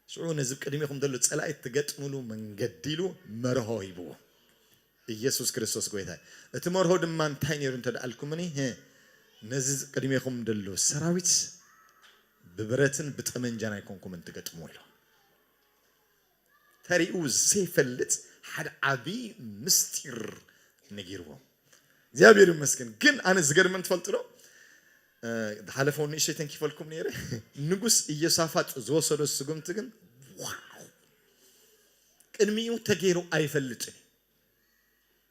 ሽዑ ነዚ ቅድሚኹም ዘሎ ፀላኢ ትገጥምሉ መንገዲ ኢሉ መርሆ ሂብዎ። ኢየሱስ ክርስቶስ ጎይታ እዩ። እቲ መርሆ ድማ እንታይ ነይሩ እንተ ደኣልኩምኒ? ህ፣ ነዚ ቅድሜኹም ደሎ ሰራዊት ብብረትን ብጠመንጃን ኣይኮንኩምን ትገጥምዎ ኢሉ ተሪኡ ዘይፈልጥ ሓደ ዓብዪ ምስጢር ነጊርዎም። እግዚኣብሔር ይመስገን። ግን ኣነ ዝገርመን ትፈልጡ ዶ? እ፣ ዝሓለፈው ንእሽተይ ተንኪፈልኩም ነይረ። ንጉስ ኢዮሳፋጥ ዝወሰዶ ስጉምቲ ግን ዋው! ቅድሚኡ ተገይሩ ኣይፈልጥን እዩ።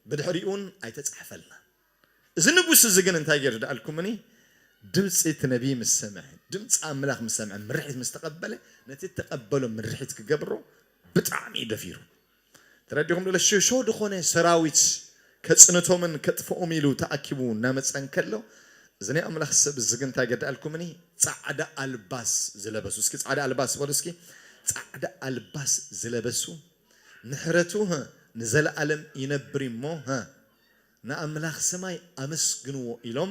ብድሕሪኡ እውን ኣይተጻሕፈልና። እዚ ንጉስ እዚ ግን እንታይ ገይሩ ደኣልኩምኒ? ድምፂ እቲ ነቢይ ምስ ሰምዐ፣ ድምፂ ኣምላኽ ምስ ሰምዐ፣ ምርሒት ምስ ተቐበለ፣ ነቲ እተቐበሎ ምርሒት ክገብሮ ብጣዕሚ እዩ ደፊሩ። ተረዲኹም ዶ? ሽሾ ዝኾነ ሰራዊት ከጽንቶምን ከጥፍኦም ኢሉ ተኣኪቡ እናመጸ እንከሎ፣ እዚ ናይ ኣምላኽ ሰብ እዚ ግን እንታይ ገደኣልኩምኒ? ጻዕዳ ኣልባስ ዝለበሱ፣ እስኪ ጻዕዳ ኣልባስ በሉ እስኪ። ጻዕዳ ኣልባስ ዝለበሱ፣ ምሕረቱ፣ ህ፣ ንዘለኣለም ይነብር እሞ፣ ህ፣ ንኣምላኽ ሰማይ ኣመስግንዎ ኢሎም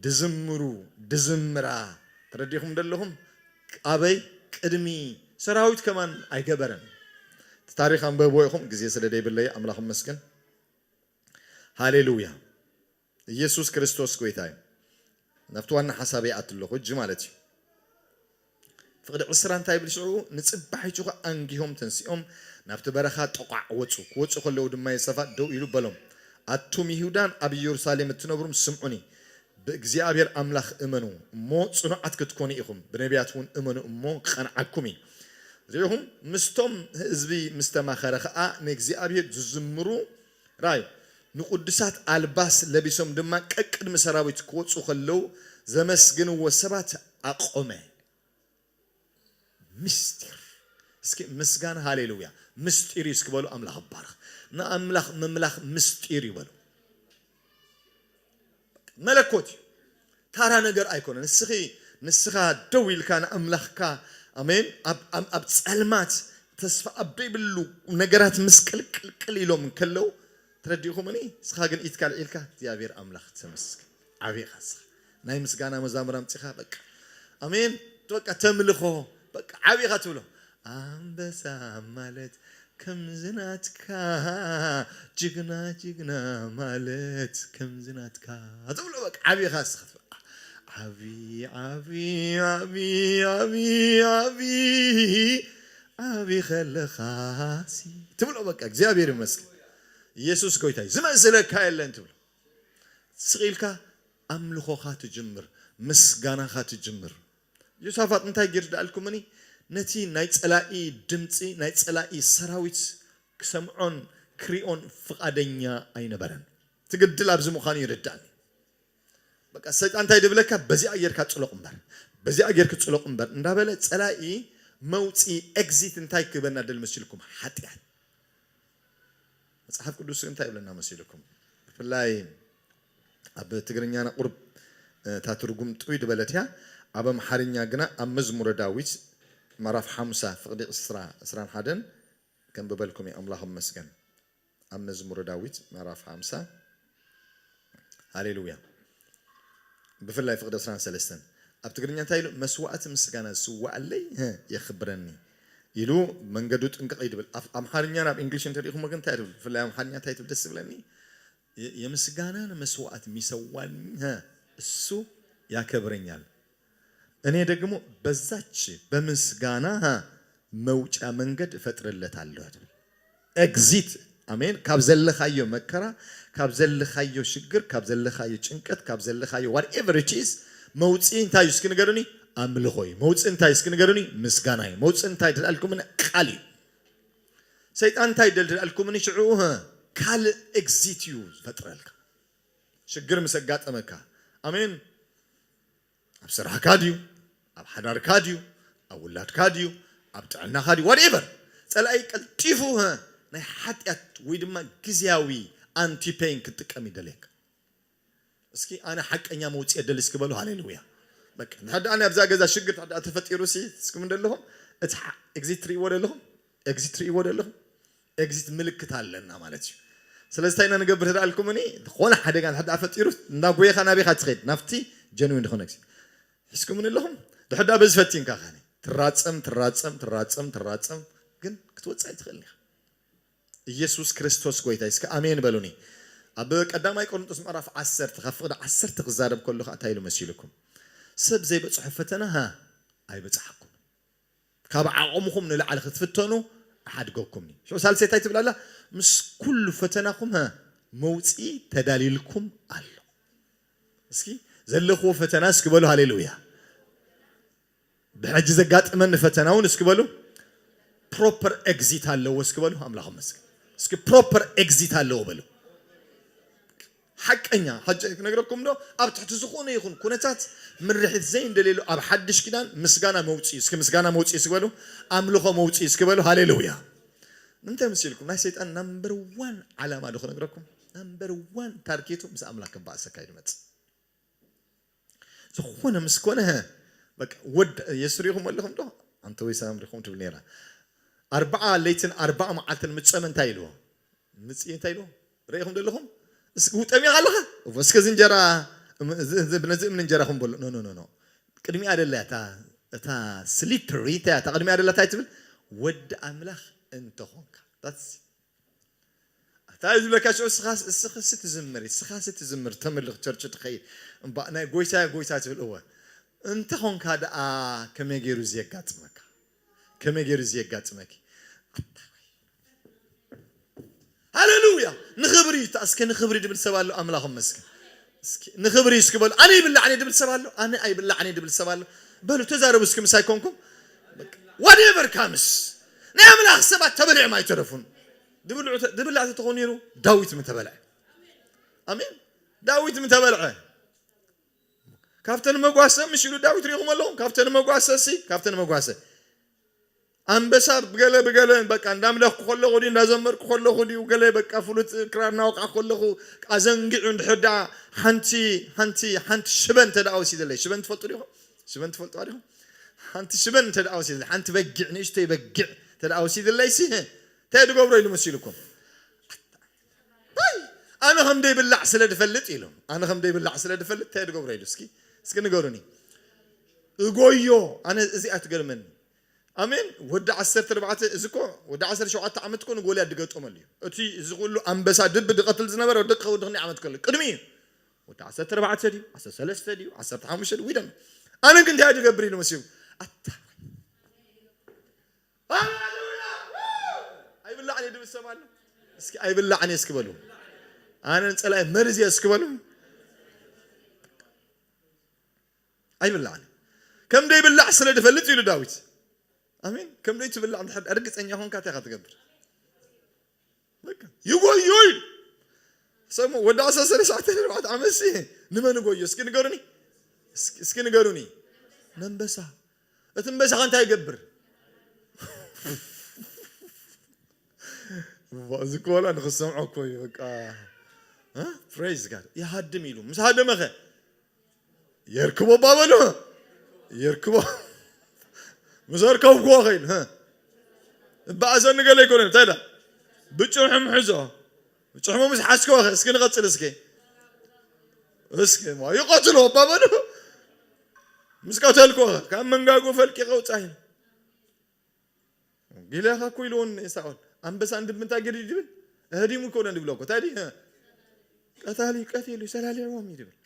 ድዝምሩ፣ ድዝምራ፣ ተረዲኹም ደለኹም? ኣበይ? ቅድሚ ሰራዊት ከማን ኣይገበረን። እቲ ታሪኽ ኣንበብዎ ኢኹም፣ ግዜ ስለ ደይብለይ ኣምላኽ ይመስገን። ሃሌሉያ። ኢየሱስ ክርስቶስ ጎይታ እዩ። ናብቲ ዋና ሓሳበይ ይኣቱ ኣለኹ ሕጂ ማለት እዩ። ፍቕዲ ዕስራ እንታይ ይብል ሽዑ? ንጽባሒቱ ኸኣ ኣንጊሆም ተንሲኦም ናብቲ በረኻ ጠቋዕ ወጹ። ክወጹ ከለዉ ድማ የሆሳፋጥ ደው ኢሉ በሎም፣ ኣቱም ይሁዳን ኣብ ኢየሩሳሌም እትነብሩም ስምዑኒ፣ ብእግዚኣብሔር ኣምላኽ እመኑ እሞ ጽኑዓት ክትኮኑ ኢኹም፣ ብነቢያት እውን እመኑ እሞ ክቐንዓኩም እዩ። ርኢኹም ምስቶም ህዝቢ ምስ ተማኸረ ኸኣ ንእግዚኣብሔር ዝዝምሩ ራይ ንቅዱሳት ኣልባስ ለቢሶም ድማ ቀቅድሚ ሰራዊት ክወጹ ከለዉ ዘመስግንዎ ሰባት ኣቆመ። ምስጢር። እስኪ ምስጋና ሃሌሉያ ምስጢር እዩ እስኪ በሉ። ኣምላኽ ይባረኽ። ንኣምላኽ ምምላኽ ምስጢር እዩ በሉ። መለኮት እዩ። ታራ ነገር ኣይኮነን። እስኺ ንስኻ ደው ኢልካ ንኣምላኽካ ኣሜን ኣብ ኣብ ኣብ ጸልማት ተስፋ ኣብ ዘይብሉ ነገራት ምስ ቅልቅልቅል ኢሎም እንከለዉ ተረዲእኹምኒ? ንስኻ ግን ኢድካ ኣልዒልካ እግዚኣብሔር ኣምላኽ ተመስገን። ዓቢኻ ንስኻ ናይ ምስጋና መዛሙር ኣምጺኻ በቃ ኣሜን በቃ ተምልኾ በቃ ዓቢኻ ትብሎ ኣንበሳ ማለት ከምዚ ናትካ ጅግና ጅግና ማለት ከምዚ ናትካ ትብሎ በቃ ዓቢኻ ንስኻ ትብሎ ዓቢ ዓቢ ዓቢ ዓቢ ዓቢ ዓቢ ከለኻሲ ትብሎ በቃ እግዚኣብሔር ይመስገን ኢየሱስ ጎይታ እዩ ዝመስለካ የለን ትብሎ ስቕ ኢልካ ኣምልኾኻ ትጅምር ምስጋናኻ ትጅምር ዮሳፋጥ እንታይ ገይሩ ደኣልኩምኒ ነቲ ናይ ጸላኢ ድምፂ ናይ ጸላኢ ሰራዊት ክሰምዖን ክሪኦን ፍቓደኛ ኣይነበረን ትግድል ኣብዚ ምዃኑ ይርዳእኒ በቃ ሰይጣን እንታይ ድብለካ በዚኣ ጌርካ ጽሎቕ እምበር በዚኣ ጌርክ ጽሎቕ እምበር እንዳበለ ጸላኢ መውፂ ኤግዚት እንታይ ክበና ደል መሲልኩም ሓጢኣት መፅሓፍ ቅዱስ እንታይ ይብለና መሲልኩም ብፍላይ ኣብ ትግርኛና ቁርብ እታ ትርጉም ጥውይ ድበለት እያ ኣብ ኣምሓርኛ ግና ኣብ መዝሙረ ዳዊት ምዕራፍ ሓምሳ ፍቕዲ ዕስራ ዕስራን ሓደን ከንብበልኩም እየ ኣምላኽ መስገን ኣብ መዝሙረ ዳዊት ምዕራፍ ሓምሳ ሃሌሉያ ብፍላይ ፍቕዲ ዕስራን ሰለስተን ኣብ ትግርኛ እንታይ ኢሉ መስዋእቲ ምስጋና ዝስዋኣለይ የኽብረኒ ኢሉ መንገዱ ጥንቅቕ ይድብል ኣምሓርኛ ናብ እንግሊሽ እንተሪኢኹሞ ግን እንታይ ትብል ብፍላይ ኣምሓርኛ እንታይ ትብል ደስ ዝብለኒ የምስጋናን መስዋዕት የሚሰዋልኝ እሱ ያከብረኛል። እኔ ደግሞ በዛች በምስጋና መውጫ መንገድ እፈጥርለታለሁ። ኤግዚት አሜን። ካብ ዘለኻዮ መከራ፣ ካብ ዘለኻዮ ሽግር፣ ካብ ዘለኻዮ ጭንቀት፣ ካብ ዘለኻዮ whatever it is መውፅኢ እንታይ እዩ እስኪ ንገሩኒ? ኣምልኾ እዩ። መውፅኢ እንታይ እስኪ ንገሩኒ? ምስጋና እዩ። መውፅኢ እንታይ ድልኣልኩምኒ? ቃል እዩ። ሰይጣን እንታይ ይደል ድልኣልኩምኒ? ሽዑ ካልእ ኤግዚት እዩ ዝፈጥረልካ። ሽግር ምስ ኣጋጠመካ ኣሜን። ኣብ ስራሕካ ድዩ? ኣብ ሓዳርካ ድዩ? ኣብ ውላድካ ድዩ? ኣብ ጥዕናኻ ድዩ? ዋትኤቨር። ጸላኢ ቀልጢፉ፣ ሀ፣ ናይ ሓጢኣት ወይ ድማ ግዝያዊ ኣንቲፔን ክጥቀም ይደልየካ። እስኪ ኣነ ሓቀኛ መውጽኢ የደሊ እስኪ በሉ። ሃሌሉያ። በቃ፣ እንድሕር ደኣ ኣብዛ ገዛ ሽግር እንድሕር ደኣ ተፈጢሩ ሲ፣ እስኩም እንደለኹም፣ እቲ ሓ-፣ ኤግዚት ትርእይዎ ደለኹም? ኤግዚት ትርእይዎ ደለኹም? ኤግዚት ምልክት ኣለና ማለት እዩ። ስለዚ እንታይ ኢና ንገብር ተዳልኩምኒ? ዝኾነ ሓደጋ እንድሕር ደኣ ፈጢሩ፣ እንዳጎየኻ ናበይኻ ትኸይድ? ናብቲ ጀንዊን ዝኾነ ኤግዚት። ሒዝኩምኒ ኣለኹም? ድሕር ደኣ በዚ ፈቲንካ ከኒ። ትራጸም፣ ትራጸም፣ ትራጸም፣ ትራጸም፣ ግን ክትወጽእ ኣይትኽእልን ኢኻ። ኢየሱስ ክርስቶስ ጎይታ እዩ። እስከ ኣሜን በሉኒ። ኣብ ቀዳማይ ቆሮንቶስ ምዕራፍ ዓሰርተ ካብ ፍቕዲ ዓሰርተ ክዛረብ ከሎ ከዓ እንታይ ኢሉ መሲልኩም? ሰብ ዘይበጽሖ ፈተና፣ ሃ፣ ኣይበጽሓኩም። ካብ ዓቕምኹም ንላዕሊ ክትፍተኑ እሓድገኩም እዩ። ሽዑ ሳልሰይ እንታይ ትብል ኣላ? ምስ ኩሉ ፈተናኹም፣ ሃ፣ መውጽኢ ተዳልይልኩም ኣሎ። እስኪ ዘለኽዎ ፈተና እስኪ በሉ ሃሌሉያ። ብሕጂ ዘጋጥመኒ ፈተና እውን እስኪ በሉ ፕሮፐር ኤግዚት ኣለዎ እስኪ በሉ። ኣምላኽ ይመስገን። እስኪ ፕሮፐር ኤግዚት ኣለዎ በሉ። ሓቀኛ፣ ሕጂ ክነግረኩም ዶ፣ ኣብ ትሕቲ ዝኾነ ይኹን ኩነታት ምርሒት ዘይንደልየሉ ኣብ ሓድሽ ኪዳን ምስጋና መውጽኢ፣ እስኪ ምስጋና መውጽኢ እስኪ በሉ። ኣምልኾ መውጽኢ እስኪ በሉ። ሃሌሉያ። እንታይ መሲልኩም? ናይ ሰይጣን ናምበር ዋን ዓላማ ዶ ክነግረኩም? ናምበር ዋን ታርጌቱ ምስ ኣምላኽ ክባእሰካ እዩ ዝመጽእ። ዝኾነ ምስ ኮነ፣ በቃ፣ ወድ የሱስ ሪኢኹም ኣለኹም ዶ? ኣንተ ወይ ሰላም ሪኢኹም ትብል ነይራ። ኣርባዓ ለይትን ኣርባዓ መዓልትን ምጸመ እንታይ ኢልዎ? ምጽኢ እንታይ ኢልዎ? ርኢኹም ደለኹም? እስ-፣ ጠሚኻ ኣለኻ? እወ፣ እስከ እዚ እንጀራ፣ እም-፣ እዚ፣ እዚ፣ ነዚ እምኒ እንጀራ ኹም በሎ። ኖ፣ ኖ፣ ኖ፣ ኖ። ቅድሚኣ ደላ እታ፣ እታ ስሊፐሪ፣ እታ፣ እታ ቅድሚኣ ደላ እንታይ ትብል? ወዲ ኣምላኽ እንተኾንካ። That's it። እንታይ ዝብለካ ሽዑ፣ እስኻስ፣ እስኽሲ ትዝምር፣ እስኻሲ ትዝምር፣ ተምልኽ ቸርች ትኸይድ። እምባ ናይ ጎይታ፣ ጎይታ ትብል። እወ። እንተኾንካ ደኣ ከመይ ገይሩ እዚ የጋጥመካ? ከመይ ገይሩ እዚ የጋጥመኪ? ሃሌሉያ! ንኽብሪ፣ እታ እስከ ንኽብሪ ድብል ሰብ ኣሎ፣ ኣምላኽ ይመስገን። እስኪ ንኽብሪ እስኪ በሉ። ኣነ ይብላዕኒ ድብል ሰብ ኣሎ፣ ኣነ ኣይብላዕኒ ድብል ሰብ ኣሎ። በሉ ተዛረቡ እስኪ ምሳይ ኮንኩም። በቃ፣ ዋትኤቨር ካምስ። ናይ ኣምላኽ ሰባት ተበሊዖም ኣይተረፉን። ድብልዑ ተ-፣ ድብላዕ ተተኾኒሩ ዳዊት ምተበልዐ። ኣሜን። ዳዊት ምተበልዐ። ካብተን መጓሰ ምሽ ኢሉ ዳዊት ሪኢኹም ኣለኹም? ካብተን መጓሰ ሲ፣ ካብተን መጓሰ። ኣንበሳ ብገለ ብገለ በቃ እንዳምለኽኩ ከለኹ ድዩ፣ እንዳዘመርኩ ከለኹ ድዩ፣ ገለ በቃ ፍሉጥ ክራር እናወቃዕኩ ከለኹ ኣዘንጊዑ እንድሕር ደኣ ሓንቲ፣ ሓንቲ፣ ሓንቲ ሽበን እንተ ደኣ ወሲደለይ። ሽበን ትፈልጡ ዲኹም? ሽበን ትፈልጡ ዲኹም? ሓንቲ ሽበን እንተ ደኣ ወሲደለይ፣ ሓንቲ በጊዕ፣ ንእሽተይ በጊዕ እንተ ደኣ ወሲደለይ ሲ፣ እንታይ ድገብሮ ኢሉ መሲልኩም? ኣይ፣ ኣነ ከም ደይብላዕ ስለ ድፈልጥ ኢሉ። ኣነ ከም ደይብላዕ ስለ ድፈልጥ እንታይ ድገብሮ ኢሉ? እስኪ፣ እስኪ ንገሩኒ። እጎዮ፣ ኣነ እዚኣ ትገርመኒ። ኣሜን። ወዲ ዓሰርተ ኣርባዕተ፣ እዚ እኮ ወዲ ዓሰርተ ሸውዓተ ዓመት እኮ ንጎልያድ ድገጠመሉ እዩ። እቲ እዚ ኩሉ ኣንበሳ ድብ ድቐትል ዝነበረ ወዲ ክኸው ድኽኒ ዓመት ከሎ ቅድሚ እዩ። ወዲ ዓሰርተ ኣርባዕተ ድዩ? ዓሰርተ ሰለስተ ድዩ? ዓሰርተ ሓሙሽተ ድዩ? ዊደን። ኣነ ግን እንታይ ድገብር ኢሉ መሲሉ? ኣታ። ሃሌሉያ! ኣይብላዕን እየ ድብል ሰብ ኣሎ? እስኪ ኣይብላዕን እየ እስኪ በሉ። ኣነ ንጸላኢ መርዝ እየ እስኪ በሉ። ኣይብላዕን። ከም ደይብላዕ ስለ ድፈልጥ ኢሉ ዳዊት። ኣሜን። ከም ደይትብላዕ እንድሕር ርግጸኛ ኾንካ እንታይ ኢኻ ትገብር? በቃ፣ ይጎዮ ኢሉ። ሰሙ-፣ ወዲ ዓሰርተ ሰለስተ ዓሰርተ ኣርባዕተ ዓመት ሲ፣ ንመን ጎዮ? እስኪ ንገሩኒ። እስኪ፣ እስኪ ንገሩኒ። ነንበሳ። እቲ እምበሳ ከ እንታይ ይገብር? እዋ፣ እዚ እኮ ዋላ ንኽሰምዖ እኮ እዩ፣ በቃ። እ? ፕሬይዝ ጋድ። ይሃድም ኢሉ። ምስ ሃደመኸ? የርክቦ እባ በሉ። የርክቦ። ምስ ኣርከብክዎ ኸይኑ፣ እ? እባ እዘኒ ገለ ኣይኮነን፣ እንታይ ኢላ? ብጭሕሙ ሕዞ። ብጭሕሙ ምስ ሓዝክዎ ኸ? እስኪ ንቐጽል እስኪ። እስኪ፣ እሞ ይቐትሎ እባ በሉ። ምስ ቀተልክዎ ኸ? ካብ መንጋግኡ ፈልቂቐ ውጻእ ኢሉ። ጊልያኻ እኮ ኢልዎ ንሳኦል፣ ኣንበሳን ድብን እንታይ ገዲዱ ድብል? እህዲሙ እኮ ነው ድብሎ እኮ። ታዲያ ቀታሊ ቀቲሉ ሰላሊዕዎም እዩ ድብል።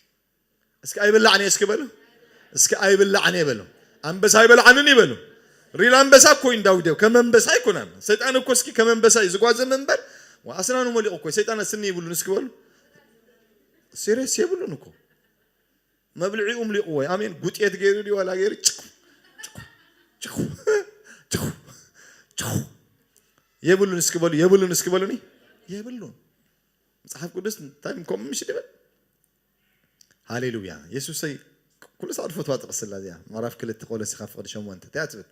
እስኪ ኣይብላዕን እየ እስኪ በሉ። እስኪ ኣይብላዕን እየ በሉ። ኣንበሳ ኣይበልዓንን እዩ በሉ። ሪል ኣንበሳ እኮ እዩ ዳዊት። ከም ኣንበሳ ኣይኮነን። ሰይጣን እኮ እስኪ ከም ኣንበሳ እዩ ዝጓዘ እምበር፣ ዋ፣ ኣስናኑ መሊቑ እኮ። ሰይጣን ስኒ ይብሉን እስኪ በሉ። ሲሪየስ የብሉን እኮ። መብልዒኡ ምሊቑዎ እዩ። ኣሜን። ጉጤት ገይሩ ድዩ ዋላ ገይሩ ጭኹ፣ ጭኹ፣ ጭኹ፣ ጭኹ፣ ጭኹ። የብሉን እስኪ በሉ፣ የብሉን እስኪ በሉኒ። የብሉን። መጽሓፍ ቅዱስ እንታይ ከምኡ ምሽ ድበል? ሃሌሉያ። የሱሰይ ኩሉ ሰብ ዝፈትዋ ጥቕሲ ኣላ እዚኣ። ምዕራፍ ክልተ ቆሎሲ ካብ ፍቕዲ ሸሞንተ እንታይ ትብል?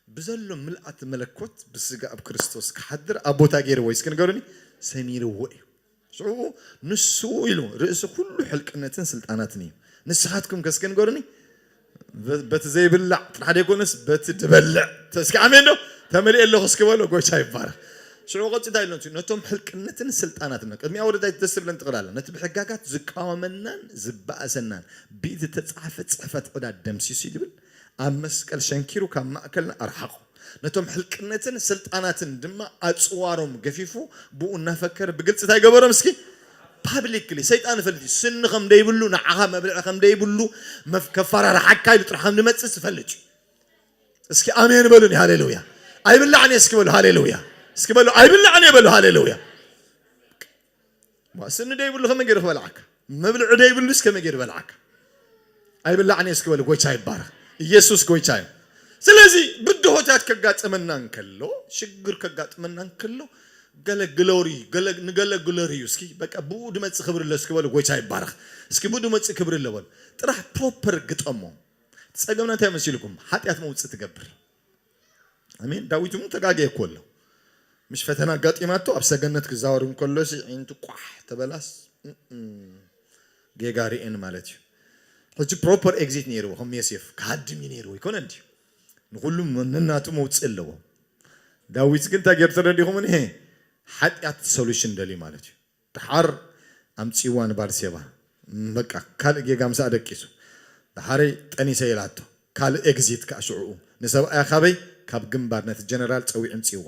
ብዘሎ ምልኣት መለኮት ብስጋ ኣብ ክርስቶስ ክሓድር ኣብ ቦታ ገይርዎ እዩ። እስኪ ንገሩኒ፣ ሰሚርዎ እዩ። ሽዑ ንሱ ኢሉ ርእሲ ኩሉ ሕልቅነትን ስልጣናትን እዩ። ንስኻትኩም ከ እስኪ ንገሩኒ፣ በ-፣ በቲ ዘይብላዕ ጥራሕ ዘይኮነስ በቲ ድበልዕ። እስኪ ኣሜን ዶ? ተመሊኤ ኣለኹ እስኪ በሎ፣ ጎይታ ይባረኽ። ሽዑ ቀፂታ ኢሉ ነቶም ሕልቅነትን ስልጣናትን ነው። ቅድሚያ ወረዳይ ደስ ዝብለን ጥቕላላ ነቲ ብሕጋጋት ዝቃወመናን ዝበኣሰናን ብእቲ ተጻሕፈ ጽሕፈት ዕዳ ደምሲሱ ይብል። ኣብ መስቀል ሸንኪሩ ካብ ማእከልና ኣርሓቑ። ነቶም ሕልቅነትን ስልጣናትን ድማ ኣጽዋሮም ገፊፉ ብኡ እናፈከረ ብግልጺ እንታይ ገበሮም? እስኪ ፓብሊክሊ ሰይጣን ይፈልጥ እዩ። ስኒ ከም ደይብሉ፣ ንዓኻ መብልዒ ከም ደይብሉ፣ መፍ-፣ ከፈራርሓካ ኢሉ ጥራሕ ከም ዝመጽእ ዝፈልጥ እዩ። እስኪ ኣሜን በሉኒ፣ ሃሌሉያ። ኣይብላዕን እየ እስኪ በሉ፣ ሃሌሉያ። እስኪ በሉ፣ ኣይብላዕን እየ በሉ፣ ሃሌሉያ። ዋ፣ ስኒ ደይብሉ ከመይ ገይሩ ክበልዓካ? መብልዒ ደይብሉስ ከመይ ገይሩ በልዓካ? ኣይብላዕን እየ እስኪ በሉ፣ ጎይታ ይባረኽ። ኢየሱስ ጎይታ እዩ። ስለዚ ብድሆታት ከጋጥመና እንከሎ፣ ሽግር ከጋጥመና እንከሎ፣ ገለ ግሎሪ፣ ገለ፣ ንገለ ግሎሪ እዩ። እስኪ በቃ ብኡ ድመጽእ ክብሪ ኣሎ እስኪ በሉ፣ ጎይታ ይባረኽ። እስኪ ብኡ ድመጽእ ክብሪ ኣሎ በሉ። ጥራሕ ፕሮፐር ግጠሞ። ጸገምና እንታይ መሲልኩም? ሓጢኣት መውጽእ ትገብር። ኣሜን። ዳዊት እውን ተጋግየ እኮ ኣሎ። ምሽ ፈተና ኣጋጢማቶ ኣብ ሰገነት ክዛወር እንከሎ ሲ ዒንቱ ቋሕ ተበላስ፣ እም፣ ጌጋ ርእየን ማለት እዩ። ሕጂ ፕሮፐር ኤግዚት ነይርዎ፣ ከም ዮሴፍ ክሃድም እዩ ነይርዎ፣ ይኮነ እንዲ ንኩሉ ነናቱ መውፅእ ኣለዎ። ዳዊት ግን እንታይ ገይሩ ተረዲኹም? እኔ ሓጢኣት ሶሉሽን ደልዩ ማለት እዩ። ደሓር ኣምጺዋ ንባርሴባ። በቃ ካልእ ጌጋ ምሳኣ ደቂሱ። ደሓረይ ጠኒሰ ኢላቶ። ካልእ ኤግዚት ከኣ ሽዕኡ። ንሰብኣያ ካበይ? ካብ ግንባር ነቲ ጀነራል ጸዊዑ ኣምጺዎ።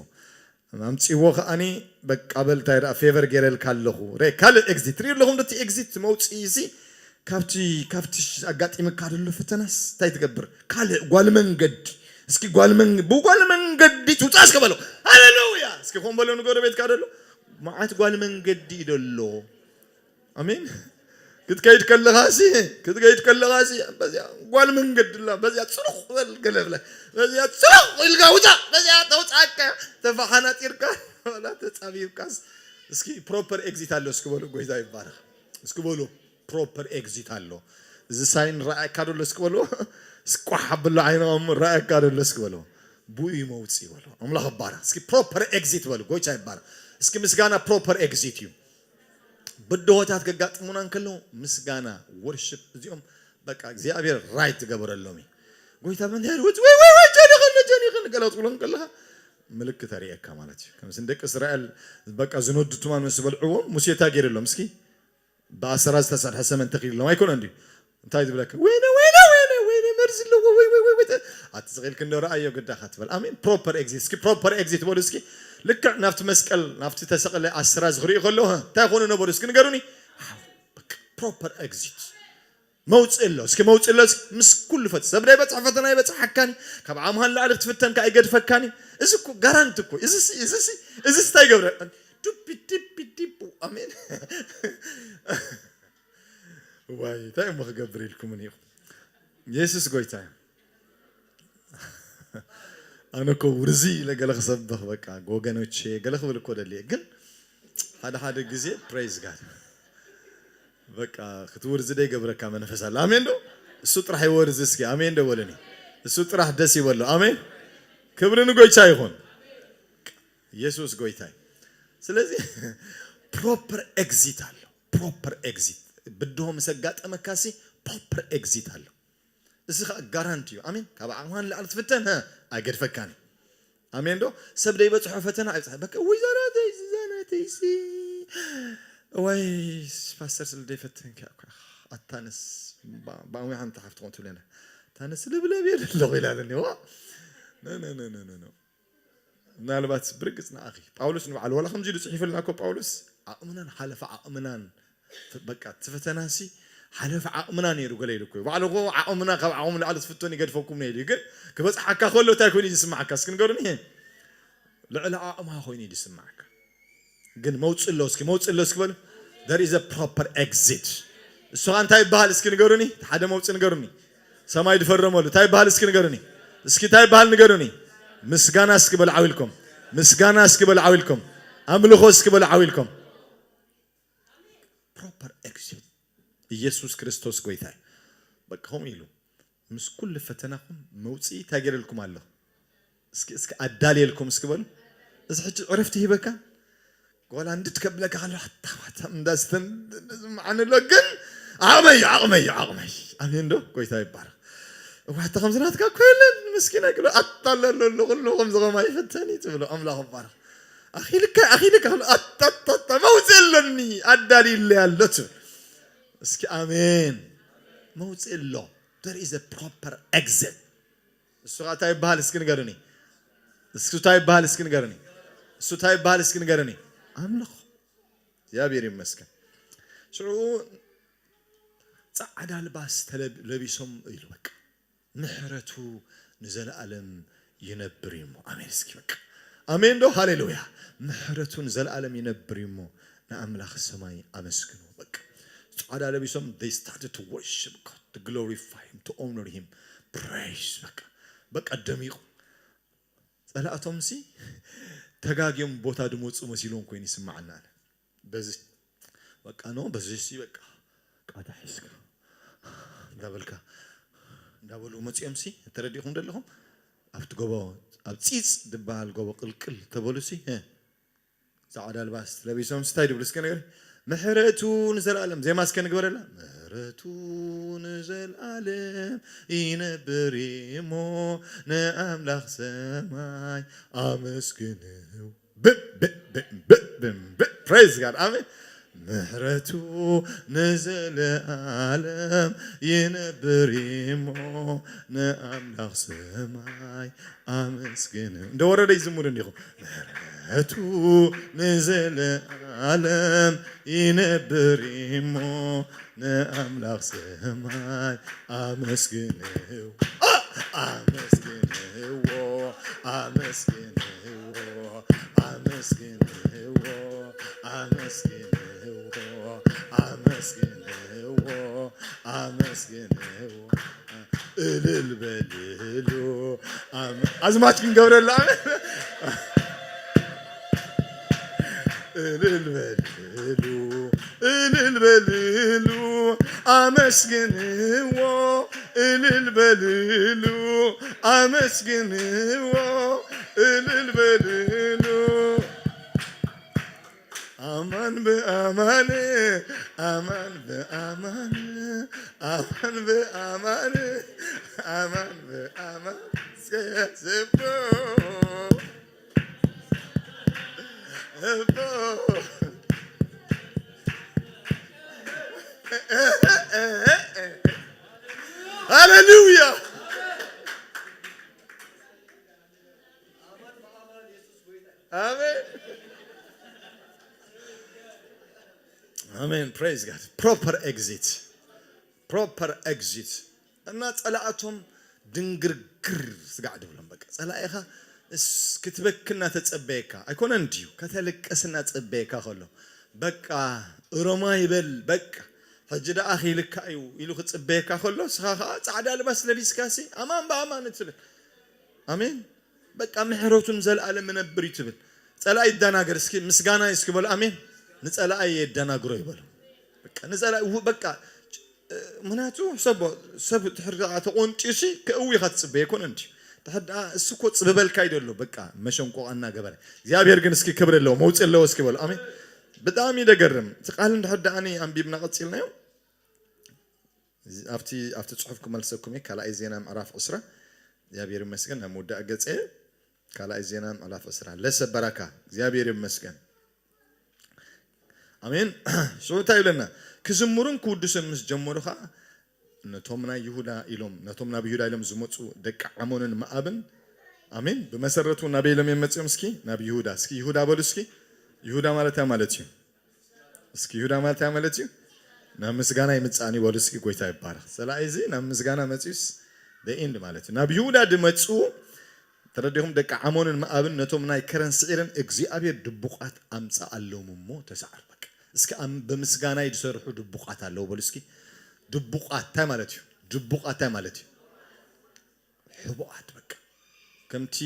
ኣምጺዎ ከኣኒ በቃ በል እንታይ ደኣ ፌቨር ገይረልካ ኣለኹ። ረ ካልእ ኤግዚት። ትሪኡ ኣለኹም ዶ እቲ ኤግዚት መውጽኢ እዚ ካብቲ፣ ካብቲ ኣጋጢመካ ዘሎ ፈተናስ እንታይ ትገብር? ካልእ ጓል መንገዲ። እስኪ ጓል መንገዲ፣ ብጓል መንገዲ ትውጻእ እስከ በሎ። ሃሌሉያ! እስኪ ኮን በሎ ንጎረቤትካ ደሎ። መዓት ጓል መንገዲ እዩ ደሎ። ኣሜን። ክትከይድ ከለኻ ሲ፣ ክትከይድ ከለኻ ሲ፣ በዚያ ጓል መንገዲ ኣላ፣ በዚያ ጽሩቕ በል ገለ ብለ፣ በዚያ ጽሩቕ ኢልካ ውጻእ፣ በዚያ ተውጻእካ፣ ተፈሓናጢርካ፣ ወላ ተጻቢብካስ። እስኪ ፕሮፐር ኤግዚት ኣሎ እስኪ በሉ፣ ጎይታ ይባረኽ። እስኪ በሉ፣ ፕሮፐር ኤግዚት ኣሎ። እዚ ሳይን ረኣየካ ደሎ እስኪ በሉ፣ ስቋሕ ኣብሎ ዓይንኦም ረኣየካ ደሎ እስኪ በሉ። ብኡ መውጽእ በሉ። ኣምላኽ ይባረኽ። እስኪ ፕሮፐር ኤግዚት በሉ፣ ጎይታ ይባረኽ። እስኪ ምስጋና ፕሮፐር ኤግዚት እዩ። ብድሆታት ከጋጥሙና እንከለዉ ምስጋና፣ ወርሽፕ፣ እዚኦም በቃ እግዚኣብሔር ራይት ትገበረሎም እዩ። ጎይታ መንታይ ወይ ወይ ወይ ወይ ጀኒኽን ጀኒኽን ገለ ትብሎ እንከለኻ ምልክት ኣርእየካ ማለት እዩ። ከምዚ ንደቂ እስራኤል በቃ ዝነዱ ትማን ምስ በልዕዎም ሙሴ እንታይ ገይርሎም? እስኪ ብኣሰራ ዝተሰርሐ ሰመን ተኺልሎም ኣይኮነ እንድዩ? እንታይ ዝብለካ? ወይነ ወይነ ወይነ ወይነ መርዚ ኣለዎ ወይ ወይ ወይ ወይ ኣቲ ዝኽኢልክ እንዶ ረኣዮ ግዳኻ ትበል። ኣሜን። ፕሮፐር ኤግዚት እስኪ ፕሮፐር ኤግዚት በሉ እስኪ። ልክዕ ናብቲ መስቀል ናብቲ ተሰቕለ ኣስራ ዝኽሪኡ ከለዉ እንታይ ኮኑ ነበሩ እስኪ ንገሩኒ። ፕሮፐር ኤግዚት መውፅእ ኣሎ እስኪ መውፅእ ኣሎ እስኪ። ምስ ኩሉ ፈት ሰብ ናይ በፅሐ ፈተና ይበፅሓካኒ። ካብ ዓምሃ ንላዕሊ ክትፍተን ከዓ ይገድፈካኒ። እዚ እኮ ጋራንቲ እኮ እዚ እዚ እዚ እንታይ ይገብረ? ዱቢ ዲቢ ዲቡ ኣሜን። ዋይ እንታይ እሞ ክገብር ኢልኩምኒ ኢኹም። የሱስ ጎይታ እዩ። ኣነ እኮ ውርዚ ኢለ ገለ ክሰብኽ በቃ ወገኖቼ ገለ ክብል እኮ ደልየ ግን ሓደ ሓደ ግዜ ፕሬዝ ጋድ በቃ ክትውርዚ ዶ ይገብረካ መንፈስ ኣሎ። ኣሜን ዶ? እሱ ጥራሕ ይወርዚ እስኪ ኣሜን ዶ በለኒ። እሱ ጥራሕ ደስ ይበሎ። ኣሜን። ክብሪ ንጎይታ ይኹን። ኢየሱስ ጎይታ እዩ። ስለዚ ፕሮፐር ኤግዚት ኣሎ። ፕሮፐር ኤግዚት ብድሆ ምስ ኣጋጠመካሲ ፕሮፐር ኤግዚት ኣሎ። እዚ ከዓ ጋራንቲ እዩ። ኣሜን። ካብ ዓቕምኻ ንላዕሊ ትፍተን ሀ፣ ኣይገድፈካን እዩ። ኣሜን ዶ? ሰብ ደይበፅሖ ፈተና ኣይብፅሐ በቃ ወይ ዛናተይ ዛናተይ ሲ ወይ ፓስተር ስለ ደይፈተንካ እኳ ኣታነስ ብኣሙያ ሓንቲ ሓፍቲ ኮን ትብለና ታነስ ልብለብ እየ ዘለኹ ኢላለኒ ዋ ምናልባት ብርግፅ ንኣኺ ጳውሎስ ንባዕሉ ዋላ ከምዚ ኢሉ ፅሒፍልና እኮ ጳውሎስ ዓቕምናን ሓለፈ ዓቕምናን በቃ እቲ ፈተናሲ ሓለፈ ዓቕምና ነይሩ ገለ ኢሉ እኮ እዩ ባዕሉ እኮ ዓቕምና ካብ ዓቕሙ ንላዕሊ ትፍቶን ይገድፈኩም ነው ኢሉ እዩ ግን ክበፅሓካ ከሎ እንታይ ኮይኑ እዩ ዝስማዓካ እስኪ ንገሩኒ ልዕሊ ዓቕምኻ ኮይኑ እዩ ዝስማዓካ ግን መውፅእ ኣሎ እስኪ መውፅእ ኣሎ እስኪ በሉ there is a proper exit እሱ ከዓ እንታይ ይበሃል እስኪ ንገሩኒ ሓደ መውፅእ ንገሩኒ ሰማይ ዝፈረመሉ እንታይ ይበሃል እስኪ ንገሩኒ እስኪ እንታይ ይበሃል ንገሩኒ ምስጋና እስኪ በሉ ዓው ኢልኩም ምስጋና እስኪ በሉ ዓው ኢልኩም ኣምልኾ እስኪ በሉ ዓው ኢልኩም proper exit ኢየሱስ ክርስቶስ ጎይታ እዩ በቃ ከምኡ ኢሉ ምስ ኩሉ ፈተናኹም መውፅኢ እንታይ ገይረልኩም ኣለኹ? እስኪ እስኪ ኣዳልየልኩም እስኪ በሉ። እዚ ሕጂ ዕረፍቲ ሂበካ ጓል እንድት ከብለካ ከሎ ኣታዋታ እንዳስተን ዝመዓኒ ኣሎ ግን ዓቕመይ ዓቕመይ ዓቕመይ ኣሜን ዶ ጎይታ ይባረክ። እዋ እታ ከምዚ ናትካ እኮ የለን ምስኪን ኣይክሎ ኣታለሎ ኣሎ ኩሉ ከምዚ ከማ ይፈተኒ ትብሎ ኣምላኽ ይባረክ። ኣኺልካ ኣኺልካ ከሎ ኣታታታ መውፅእ ኣለኒ ኣዳልይለይ ኣሎ ትብል። እስኪ ኣሜን። መውፅእ ኣሎ። There is a proper exit። እሱ ኸዓ እንታይ ይበሃል እስኪ ንገርኒ? እሱ እንታይ ይበሃል እስኪ ንገርኒ? እሱ እንታይ ይበሃል እስኪ ንገርኒ? ኣምልኾ። እግዚኣብሔር ይመስገን። ሽዑ ጻዕዳ ልባስ ተለብ- ለቢሶም ኢሉ በቃ ምሕረቱ ንዘለኣለም ይነብር እዩ እሞ። ኣሜን እስኪ በቃ ኣሜን ዶ ሃሌሉያ። ምሕረቱ ንዘለኣለም ይነብር እዩ እሞ ንኣምላኽ ሰማይ ኣመስግኑ። በቃ ጻዕዳ ለቢሶም they started to worship God to glorify him to honor him praise በቃ በቃ ደሚቑ ጸላእቶም ሲ ተጋግዮም ቦታ ድመጹ መሲልዎም ኮይኑ ይስምዓና ኣነ። በዚ በቃ ኖ በዚ ሲ በቃ ቃታ ሒዝካ እንዳበልካ እንዳበሉ መጺኦም ሲ ተረዲኹም ደለኹም ኣብቲ ጎቦ ኣብ ጺጽ ዝበሃል ጎቦ ቅልቅል ተበሉ ሲ እ፣ ጻዕዳ ልባስ ለቢሶም ሲ እንታይ ድብሉ እስከ ነገር ምሕረቱ ንዘለኣለም ዜማ እስከ ንግበረላ ምሕረቱ ንዘለኣለም ይነብር እሞ ንኣምላኽ ሰማይ ኣመስግንው። Praise God. ኣሜን። ምሕረቱ ንዘለኣለም ይነብር እሞ ንኣምላኽ ሰማይ ኣመስግን። እንደ ወረደ ይዝሙር እንዲኹም። ምሕረቱ ንዘለኣለም ይነብር እሞ ንኣምላኽ ሰማይ ኣመስግንዎ። ኣመስግንዎ ኣመስግንዎ ኣመስግንዎ ኣመስግንዎ ኣመስግንዎ ኣመስግንዎ እልል በልሉ። ኣዝማች ክንገብረላ እልል በልሉ እልል በልሉ ኣመስግንዎ እልል በልሉ ኣመስግንዎ እልል በልሉ። ኣማን ብኣማን ኣማን ብኣማን ኣማን ብኣማን ኣማን ብኣማን ስከያስቦ እቦ ሃሌሉያ። ኣሜን ኣሜን። Praise God. Proper exit. Proper exit. እና ጸላእቶም ድንግርግር ስጋዕ ድብሎም በቃ ጸላኢኻ ክትበክና ተጸበየካ ኣይኮነን ድዩ ከተለቀስና ጸበየካ ከሎ በቃ እሮማ ይበል በቃ ሕጂ ደኣ ኺልካ እዩ ኢሉ ክጽበየካ ከሎ ስኻ ኸዓ ጻዕዳ ልባስ ለቢስካ ሲ ኣማን ብኣማን ትብል ኣሜን በቃ ምሕረቱን ዘልኣለም ነብር እዩ ትብል ጸላኢ ይደናገር እስኪ ምስጋና እስኪ በሉ ኣሜን ንጸላኢ የደናግሮ ይበሉ በቃ ንጸላኢ በቃ ምክንያቱ ሰብ ሰብ ትሕር ተቆንጢሲ ከእዊ ኢኻ ትጽበ ኣይኮነ እንዲ ትሕር እሱ እኮ ጽበበልካ ይደሎ በቃ መሸንቆ እናገበረ እግዚኣብሔር ግን እስኪ ክብር ኣለዎ መውፅእ ኣለዎ እስኪ በሉ ኣሜን ብጣዕሚ ደገርም እቲ ቃል እንድሕር ደኣኒ ኣንቢብና ቀፂልናዮ ኣብቲ ኣብቲ ፅሑፍ ክመልሰኩም እየ ካልኣይ ዜና ምዕራፍ ዕስራ እግዚኣብሔር ይመስገን ናብ መወዳእ ገፀ ካልኣይ ዜና ምዕራፍ ዕስራ ለሰ በራካ እግዚኣብሔር ይመስገን ኣሜን። ሽዑ እንታይ ይብለና? ክዝምሩን ክውድሱን ምስ ጀመሩ ኸዓ ነቶም ናይ ይሁዳ ኢሎም ነቶም ናብ ይሁዳ ኢሎም ዝመፁ ደቂ ዓሞንን መኣብን ኣሜን። ብመሰረቱ ናበይ ኢሎም እዮም መፂኦም? እስኪ ናብ ይሁዳ እስኪ ይሁዳ በሉ እስኪ ይሁዳ ማለት እንታይ ማለት እዩ? እስኪ ይሁዳ ማለት እንታይ ማለት እዩ? ናብ ምስጋና ይምፃእኒ በሉ እስኪ ጎይታ ይባረክ። ፀላኢ እዚ ናብ ምስጋና መፂኡስ ደኢንድ ማለት እዩ። ናብ ይሁዳ ድመፁ ተረዲኹም ደቂ ዓሞንን መኣብን ነቶም ናይ ከረን ስዒርን እግዚኣብሔር ድቡቓት ኣምፀኣሎም እሞ ተሰዓሩ። በቃ እስኪ ኣም- ብምስጋናይ ዝሰርሑ ድቡቓት ኣለዉ በሉ እስኪ። ድቡቓት እንታይ ማለት እዩ? ድቡቓት እንታይ ማለት እዩ? ሕቡቓት በቃ ከምቲ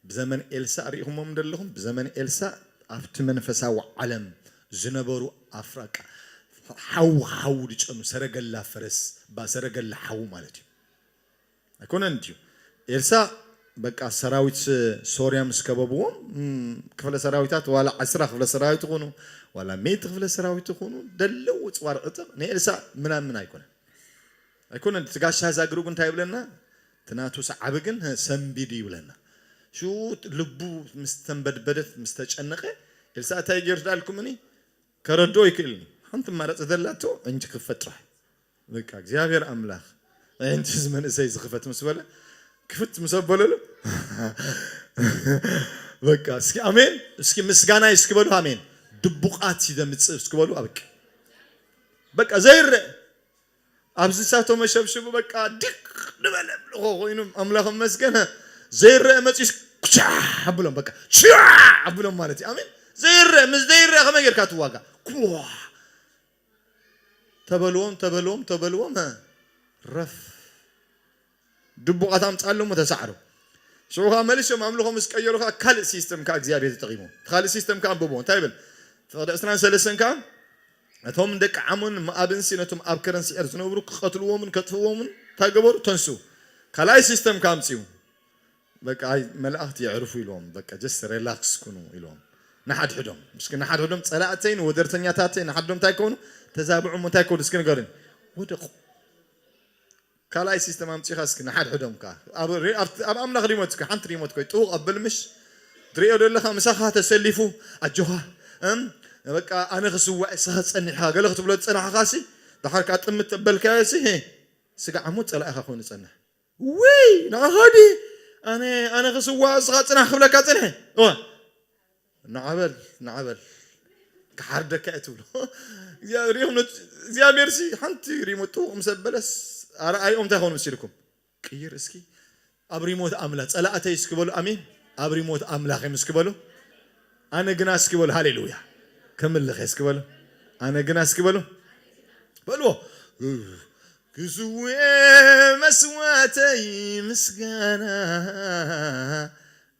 ብዘመን ኤልሳእ ርኢኹሞም ደለኹም ብዘመን ኤልሳእ ኣብቲ መንፈሳዊ ዓለም ዝነበሩ ኣፍራቃ ሓው ሓው ድጨኑ ሰረገላ ፈረስ ባ ሰረገላ ሓው ማለት እዩ። ኣይኮነን ድዩ? ኤልሳ በቃ ሰራዊት ሶርያ ምስ ከበብዎም ክፍለ ሰራዊታት ዋላ ዓስራ ክፍለ ሰራዊት ይኹኑ ዋላ ሜት ክፍለ ሰራዊት ይኹኑ ደለው ፅዋር ዕጥቕ ንኤልሳ ምናምን ኣይኮነን። ኣይኮነን እቲ ጋሻ ዛግርጉ እንታይ ይብለና? ትናቱ ሰዓቢ ግን ሰንቢድ ይብለና። ሽኡ ልቡ ምስ ተንበድበደት ምስ ተጨነቀ ኤልሳ እንታይ ገይሩ ዳልኩምኒ ከረድኦ ይክእልኒ። ሓንቲ ማረፂ ዘላቶ ዕንጂ ክፈት ጥራሕ በቃ እግዚኣብሔር ኣምላኽ ዕንጂ እዚ መንእሰይ ዝኽፈት ምስ በለ ክፍት ምስ ኣበለሉ በቃ እስኪ ኣሜን እስኪ ምስጋና እስኪ በሉ ኣሜን። ድቡቃት ይዘምፅእ እስኪ በሉ ኣበቃ በቃ ዘይረአ ኣብዚ ሳቶ መሸብሽቡ በቃ ድቅ ዝበለ ኣምልኾ ኮይኑ ኣምላኽ መስገነ ዘይረአ መፂስ ኩቻ ኣብሎም በቃ ቻ ኣብሎም ማለት እዩ ኣሜን። ዘይረአ ምስ ዘይረአ ከመይ ጌርካ ትዋጋ ኩዋ ተበልዎም ተበልዎም ተበልዎም ረፍ ድቡቓት ኣምፃሎም ተሳዕሩ። ሽዑ ከዓ መሊሶም ኣምልኾ ምስ ቀየሩ ከዓ ካልእ ሲስተም ከዓ እግዚኣብሔር ተጠቂሙ። እቲ ካልእ ሲስተም ከዓ ኣንብቦ እንታይ ይብል? ፍቕዲ ዕስራን ሰለስተን ከዓ እቶም ደቂ ዓሞን መኣብንሲ ነቶም ኣብ ከረን ስዔር ዝነብሩ ክቐትልዎምን ከጥፍእዎምን እንታይ ገበሩ? ተንሱ። ካልኣይ ሲስተም ከዓ ኣምፅኡ። በቃ ኣይ መላእኽቲ የዕርፉ ኢልዎም። በቃ ጀስት ሪላክስ ኩኑ ኢልዎም። ንሓድሕዶም እስኪ ንሓድሕዶም ፀላእተይ ንወደርተኛታተይ ንሓድዶም እንታይ ከውኑ ተዛብዑ እንታይ ከውኑ እስኪ ንገርኒ ወደቁ። ካልኣይ ሲስተም ኣምፂኻ እስኪ ንሓድሕዶም ከዓ ኣብ ኣምላኽ ሪሞት እስኪ ሓንቲ ሪሞት ኮይ ጥውቕ ኣብል ምሽ ትሪኦ ዘለኻ ምሳኻ ተሰሊፉ ኣጆኻ እም በቃ ኣነ ክስዋዕ ስኻ ፀኒሕኻ ገለ ክትብሎ ዝፀናሕኻ ሲ ድሓር ከዓ ጥምት ተበልካዮ ሲ ስጋዕ እሞ ፀላኢኻ ኮይኑ ፀንሕ ውይ ንዓኻ ዲ ኣነ ኣነ ክስዋዕ ስኻ ፅናሕ ክብለካ ፅንሐ እዋ ንዓበል ንዓበል ክሓርደካ እየ ትብሎ እግዚኣብሔር ሲ ሓንቲ ሪሞት ጥውቕ ምስ ኣበለስ ኣረኣይኦም እንታይ ኾኑ መሲልኩም ቅይር እስኪ ኣብ ሪሞት ኣምላኽ ፀላእተይ እስኪ በሉ ኣሜን ኣብ ሪሞት ኣምላኽ እዮም እስኪ በሉ ኣነ ግና እስኪ በሉ ሃሌሉያ ከምልኽ እስኪ በሉ ኣነ ግና እስኪ በሉ በልዎ ክስውዕ መስዋእተይ ምስጋና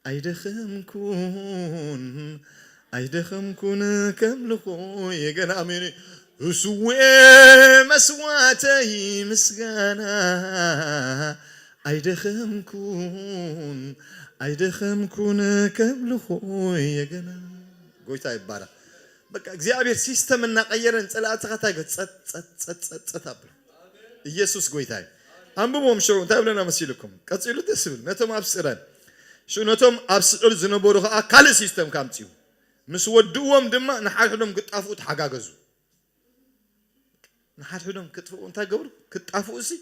ኣይደኸምኩን ኣይደኸምኩን ከምልኾ የገና ኣሜን እስውዕ መስዋእተይ ምስጋና ኣይደኸምኩን ኣይደኸምኩን ከምልኾ የገና ጎይታ ይባረክ በቃ እግዚኣብሔር ሲስተም እናቀየረ ንፀላእትኻ እንታይ ገ- ጸጥ ጸጥ ጸጥ ጸጥ ጸጥ ኣብሎ ኢየሱስ ጎይታ እዩ ኣንብቦም ሽዑ እንታይ ብለና መሲልኩም ቀፂሉ ደስ ይብል ነቶም ኣብ ስዕረ ሽዑ ነቶም ኣብ ስዕር ዝነበሩ ከዓ ካልእ ሲስተም ካምፅኡ ምስ ወድእዎም ድማ ንሓድሕዶም ክጣፍኡ ተሓጋገዙ ንሓድሕዶም ክጥፍኡ እንታይ ገብሩ ክጣፍኡ ሲ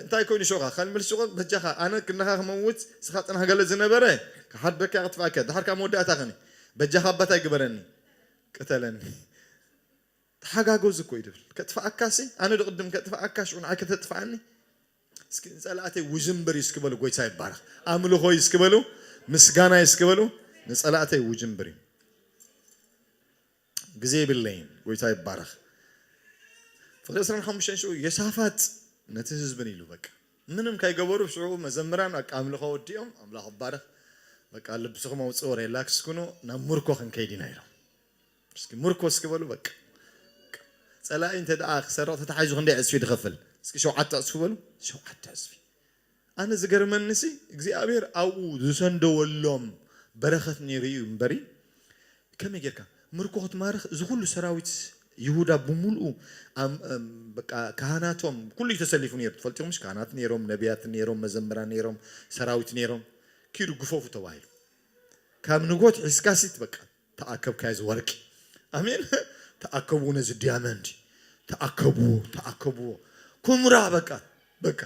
እንታይ ኮይኑ ሸኻ ካልምል ሽቆ በጃኻ ኣነ ክንኻ ክመውት ስኻ ጥናህ ገለ ዝነበረ ክሓደካ ክጥፋእከ ድሓርካ መወዳእታ ኸኒ በጃኻ ኣባታይ ግበረኒ ቅተለኒ ተሓጋገዙ እኮ ይድብል ከጥፍኣካ ሲ ኣነ ድቕድም ከጥፍኣካ ሽዑ ንዓይ ከተጥፍኣኒ እስኪ ንጸላእተይ ውጅንብር እዩ እስኪ በሉ ጎይታ ይባረኽ ኣምልኾ እዩ እስኪ በሉ ምስጋና እዩ እስኪ በሉ ንጸላእተይ ውጅንብር እዩ ግዜ የብለይን ጎይታ ይባረኽ ፍቕሪ ዕስራን ሓሙሽተን ሽዑ የሳፋጥ ነቲ ህዝብን ኢሉ በቃ ምንም ከይገበሩ ሽዑ መዘምራን በቃ ኣምልኾ ወዲኦም ኣምላኽ ይባረኽ በቃ ልብስኹም ኣውፅኡ ሬላክስ ኩኑ ናብ ሙርኮ ክንከይድ ኢና ኢሎም እስኪ ሙርኮ እስኪ በሉ በቃ ፀላኢ እንተ ደኣ ክሰርቕ ተታሒዙ ክንደይ ዕፅፊ ድኸፍል እስኪ ሸውዓተ ዕፅፊ በሉ ሸውዓተ ዕፅፊ ኣነ ዝገርመኒ ሲ እግዚኣብሔር ኣብኡ ዝሰንደወሎም በረኸት ነይሩ እዩ እምበሪ ከመይ ጌርካ ምርኮ ክትማርኽ እዚ ኩሉ ሰራዊት ይሁዳ ብምሉኡ ካህናቶም ኩሉ እዩ ተሰሊፉ ነይሩ ትፈልጢኹም ካህናት ነይሮም ነቢያት ነይሮም መዘምራን ነይሮም ሰራዊት ነይሮም ኪዱ ግፈፉ ተባሂሉ ካብ ንጎት ሒዝካሲት በቃ ተኣከብካዮ ዝወርቂ ኣሜን ተኣከቡ ነዚ ዲያመንድ ተኣከቡ ተኣከቡ ኩምራ በቃ በቃ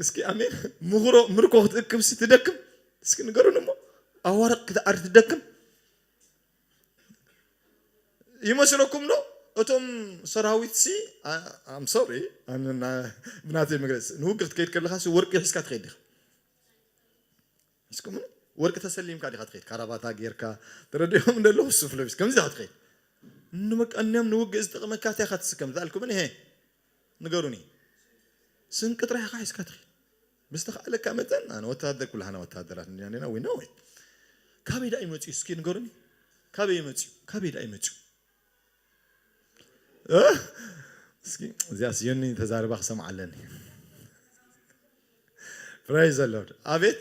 እስኪ ኣሜን ምኽሮ ምርኮ ክትእክብ ሲ ትደክም እስኪ ንገሩን እሞ ኣዋርቅ ክትኣር ትደክም ይመስለኩም ዶ እቶም ሰራዊት ሲ ኣም ሶሪ ብናተይ መግለፂ ንውግእ ክትከይድ ከለካ ሲ ወርቂ ሒዝካ ትኸይድ ዲኻ እስኩም ወርቂ ተሰሊምካ ዲኻ ትኸይድ ካራባታ ጌርካ ተረዲኦም እንደለኹ ሱፍ ለቢስ ከምዚ ዲኻ ትኸይድ ንመቀንዮም ንውግእ ዝጠቕመካ እንታይ ኢኻ ትስከም ዝኣልኩምን ይሄ ንገሩኒ ስንቂ ጥራሕ ኢኻ ሒዝካ ትኸይድ ብዝተኻእለካ መጠን ኣነ ወታደር ኩላህና ወታደራት እንዲና ኔና we know it ካበይ ዳ ይመፅኡ እስኪ ንገሩኒ ካበይ ይመፅኡ ካበይ ዳ ይመፅኡ እ? እስኪ እዚኣ ስዮኒ ተዛርባ ክሰምዓ ኣለኒ። Praise the Lord። ኣቤት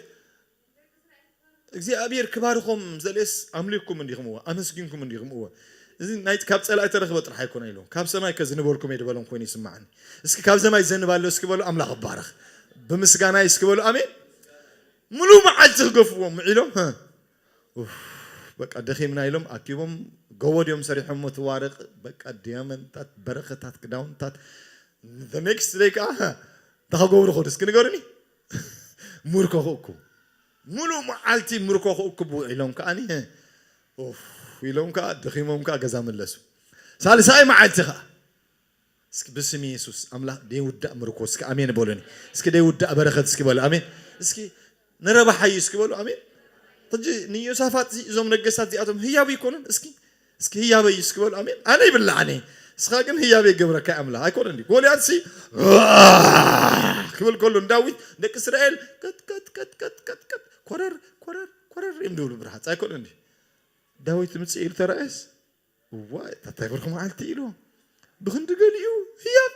እግዚኣብሔር ክባርኾም። ዘሌስ ኣምሊኩም እንዲኹምዎ ኣመስጊንኩም እንዲኹምዎ። እዚ ናይ ካብ ጸላኢ ተረኽበ ጥራሕ ኣይኮነ ኢሉ ካብ ሰማይ ከዝንበልኩም እየ ዝበሎም ኮይኑ ይስማዓኒ። እስኪ ካብ ሰማይ ዘንብ ኣሎ እስኪ በሉ። ኣምላኽ ይባረኽ። ብምስጋናይ እስኪ በሉ ኣሜን። ሙሉ መዓልቲ ክገፍዎም ውዒሎም፣ ሀ፣ ኡፍ፣ በቃ ደኺምና ኢሎም ኣኪቦም። ጎቦ ድዮም ሰሪሖሞ እቲ ዋርቕ፣ በቃ ዲያመንታት፣ በረኸታት፣ ክዳውንታት። The next day ከዓ ሀ፣ እንታይ ክገብሩ ኾዱ እስኪ ንገሩኒ። ሙርኮ ክእኩቡ፣ ሙሉ መዓልቲ ሙርኮ ክእኩቡ ውዒሎም ከዓኒ፣ ኡፍ ኢሎም ከዓ ደኺሞም ከዓ ገዛ መለሱ። ሳልሳይ መዓልቲ ከዓ እስኪ ብስም የሱስ ኣምላኽ ደይውዳእ ምርኮ እስኪ ኣሜን በሉኒ። እስኪ ደይውዳእ በረኸት እስኪ በሉ ኣሜን። እስኪ ንረብሓ እዩ እስኪ በሉ ኣሜን። ሕጂ ንዮሳፋጥ እዚ እዞም ነገስታት እዚኣቶም ህያብ ይኮኑን እስኪ እስኪ ህያበይ እስኪ በሉ ኣሜን። ኣነ ይብላዕኒ እስኻ ግን ህያበይ ገብረካ ኣምላኽ ኣይኮነ እንዲ ጎልያት ሲ ክብል ከሎ ንዳዊት ደቂ እስራኤል ቀጥቀጥቀጥቀጥቀጥቀጥ ኮረር ኮረር ኮረር እዮም ድብሉ ብርሃፅ ኣይኮነ እንዲ ዳዊት ምፅእ ኢሉ ተረኣየስ እዋይ፣ ታታይ ብርኪ መዓልቲ ኢልዎም። ብኽንዲ ገሊኡ ህያብ፣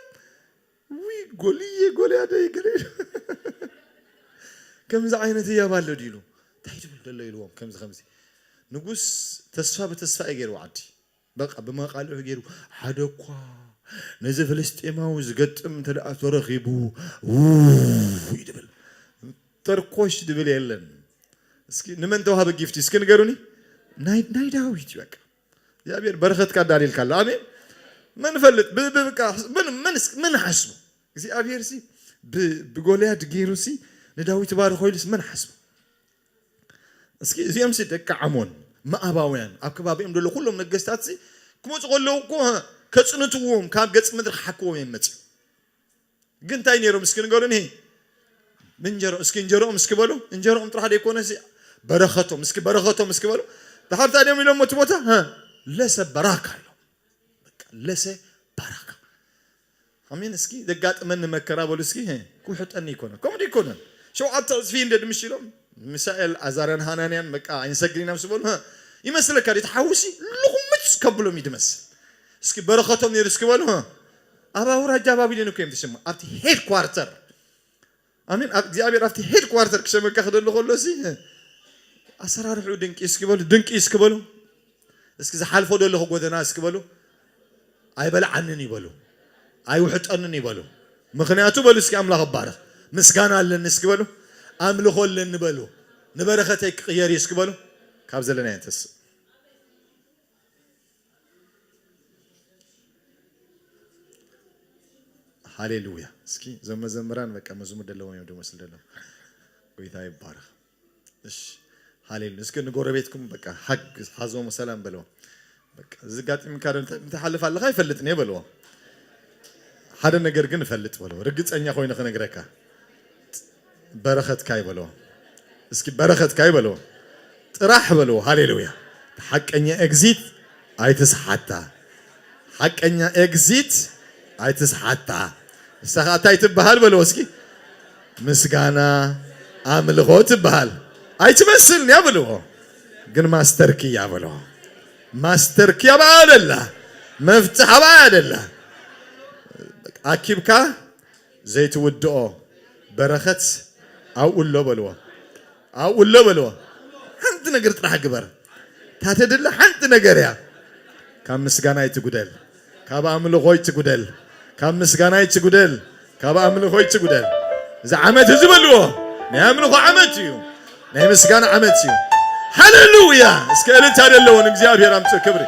ውይ፣ ጎልየ፣ ጎልያደይ፣ ገለ ኢሉ። ከምዚ ዓይነት ህያብ ኣሎ ድዩ ኢሉ። እንታይ ትብል ዘሎ ኢልዎም፣ ከምዚ፣ ከምዚ። ንጉስ ተስፋ ብተስፋ እዩ ገይሩ ዓዲ። በቃ፣ ብመቃልዑ ገይሩ፣ ሓደ እኳ ነዚ ፍልስጤማዊ ዝገጥም እንተ ደኣ ተረኺቡ፣ ውይ፣ ድብል። ተርኮሽ ድብል የለን። እስኪ ንመን ተዋህበ ጊፍቲ? እስኪ ንገሩኒ። ናይ፣ ናይ ዳዊት እዩ በቃ። እግዚኣብሔር በረኸትካ ኣዳልይልካ ኣሎ። ኣሜን። መን ፈልጥ? ብ-፣ ብ-፣ በቃ፣ መን፣ መን፣ መን ሓስቡ? እግዚኣብሔር ሲ ብ-፣ ብጎልያድ ገይሩ ሲ ንዳዊት ባርኾ ኢሉስ መን ሓስቡ? እስኪ እዚኦም ሲ ደቂ ዓሞን፣ መኣባውያን፣ ኣብ ከባቢኦም ዘሎ ኩሎም ነገስታት ሲ ክመፁ ከለዉ እኮ ከፅንትዎም፣ ካብ ገፅ ምድሪ ክሓክዎም እዮም መፅኦም። ግን እንታይ ነይሮም እስኪ ንገሩኒ? እንጀሮ፣ እስኪ እንጀሮኦም እስኪ በሉ። እንጀሮኦም ጥራሕ ዘይኮነ ሲ በረኸቶም፣ እስኪ በረኸቶም እስኪ በሉ። ድሓር እንታይ ድዮም ኢሎም እቲ ቦታ? ሀ፣ ለሰ በራካ ኢሎም። በቃ፣ ለሰ በራካ። ኣሜን። እስኪ ዘጋጥመኒ መከራ በሉ እስኪ፣ ሀ፣ ክውሕጠኒ ይኮነ። ከምኡ ዶ ይኮነን? ሸውዓተ ዕፅፊ እንደ ድምሽ ኢሎም፣ ሚሳኤል፣ ኣዛርያን ሃናንያን በቃ፣ ኣይንሰግድን ኢና ምስ በሉ፣ ሀ፣ ይመስለካ ድዩ? እቲ ሓዊ ሲ ልኹምፅ ከብሎም እዩ ድመስል። እስኪ በረኸቶም ነይሩ እስኪ በሉ፣ ሀ። ኣብ ኣውራጃ ባቢሎን እኮ እዮም ተሸማ። ኣብቲ ሄድኳርተር። ኣሜን። ኣብ እግዚኣብሔር ኣብቲ ሄድኳርተር ክሸመካ ክደሊ ከሎ ሲ፣ ሀ፣ ኣሰራርሕኡ ድንቂ እስኪ በሉ፣ ድንቂ እስኪ በሉ። እስኪ ዝሓልፎ ዘለኹ ጎደና እስኪ በሉ። ኣይበልዓንን ይበሉ። ኣይውሕጠንን ይበሉ። ምኽንያቱ በሉ እስኪ ኣምላኽ ይባረኽ። ምስጋና ኣለኒ እስኪ በሉ። ኣምልኾ ኣለኒ በሉ። ንበረኸተይ ክቕየር እዩ እስኪ በሉ። ካብ ዘለናዮ ንተስእ። ሃሌሉያ። እስኪ እዞም መዘምራን በቃ መዝሙር ዘለዎም እዮም ዝመስል ዘለዉ። ጎይታ ይባረኽ። እሺ። ሃሌሉያ። እስኪ ንጎረቤትኩም በቃ ሓግ-፣ ሓዞም ሰላም በለዎም። በቃ እዚ ጋጢምካ ዶ እንተ-፣ እንትሓልፍ ኣለኻ ኣይፈልጥን እየ በለዎ። ሓደ ነገር ግን እፈልጥ በለዎ። ርግጸኛ ኮይነ ክነግረካ። በረኸትካ ይበለዎ። እስኪ በረኸትካ ይበለዎ። ጥራሕ በለዎ። ሃሌሉያ። ሓቀኛ ኤግዚት ኣይትስሓታ። ሓቀኛ ኤግዚት ኣይትስሓታ። ንሳ ኸዓ እንታይ ትበሃል በለዎ እስኪ። ምስጋና ኣምልኾ ትበሃል። ኣይትመስልን እያ በልዎ። ግን ማስተር ኪ እያ በልዎ። ማስተር ኪ ኣብኣ ደላ። መፍትሕ ኣብኣ ደላ። ኣኪብካ ዘይትውድኦ በረኸት ኣብኡ ኣሎ በልዎ። ኣብኡ ኣሎ በልዎ። ሓንቲ ነገር ጥራሕ ግበር። እታ ተድሊ ሓንቲ ነገር እያ። ካብ ምስጋና ኣይትጉደል። ካብ ኣምልኾ ኣይትጉደል። ካብ ምስጋና ኣይትጉደል። ካብ ኣምልኾ ኣይትጉደል። እዚ ዓመት እዚ በልዎ። ናይ ኣምልኾ ዓመት እዩ። ናይ ምስጋና ዓመት እዩ። ሃሌሉያ! እስከ እልልታ ደለዎ ንእግዚኣብሔር ኣምጽእ ክብሪ።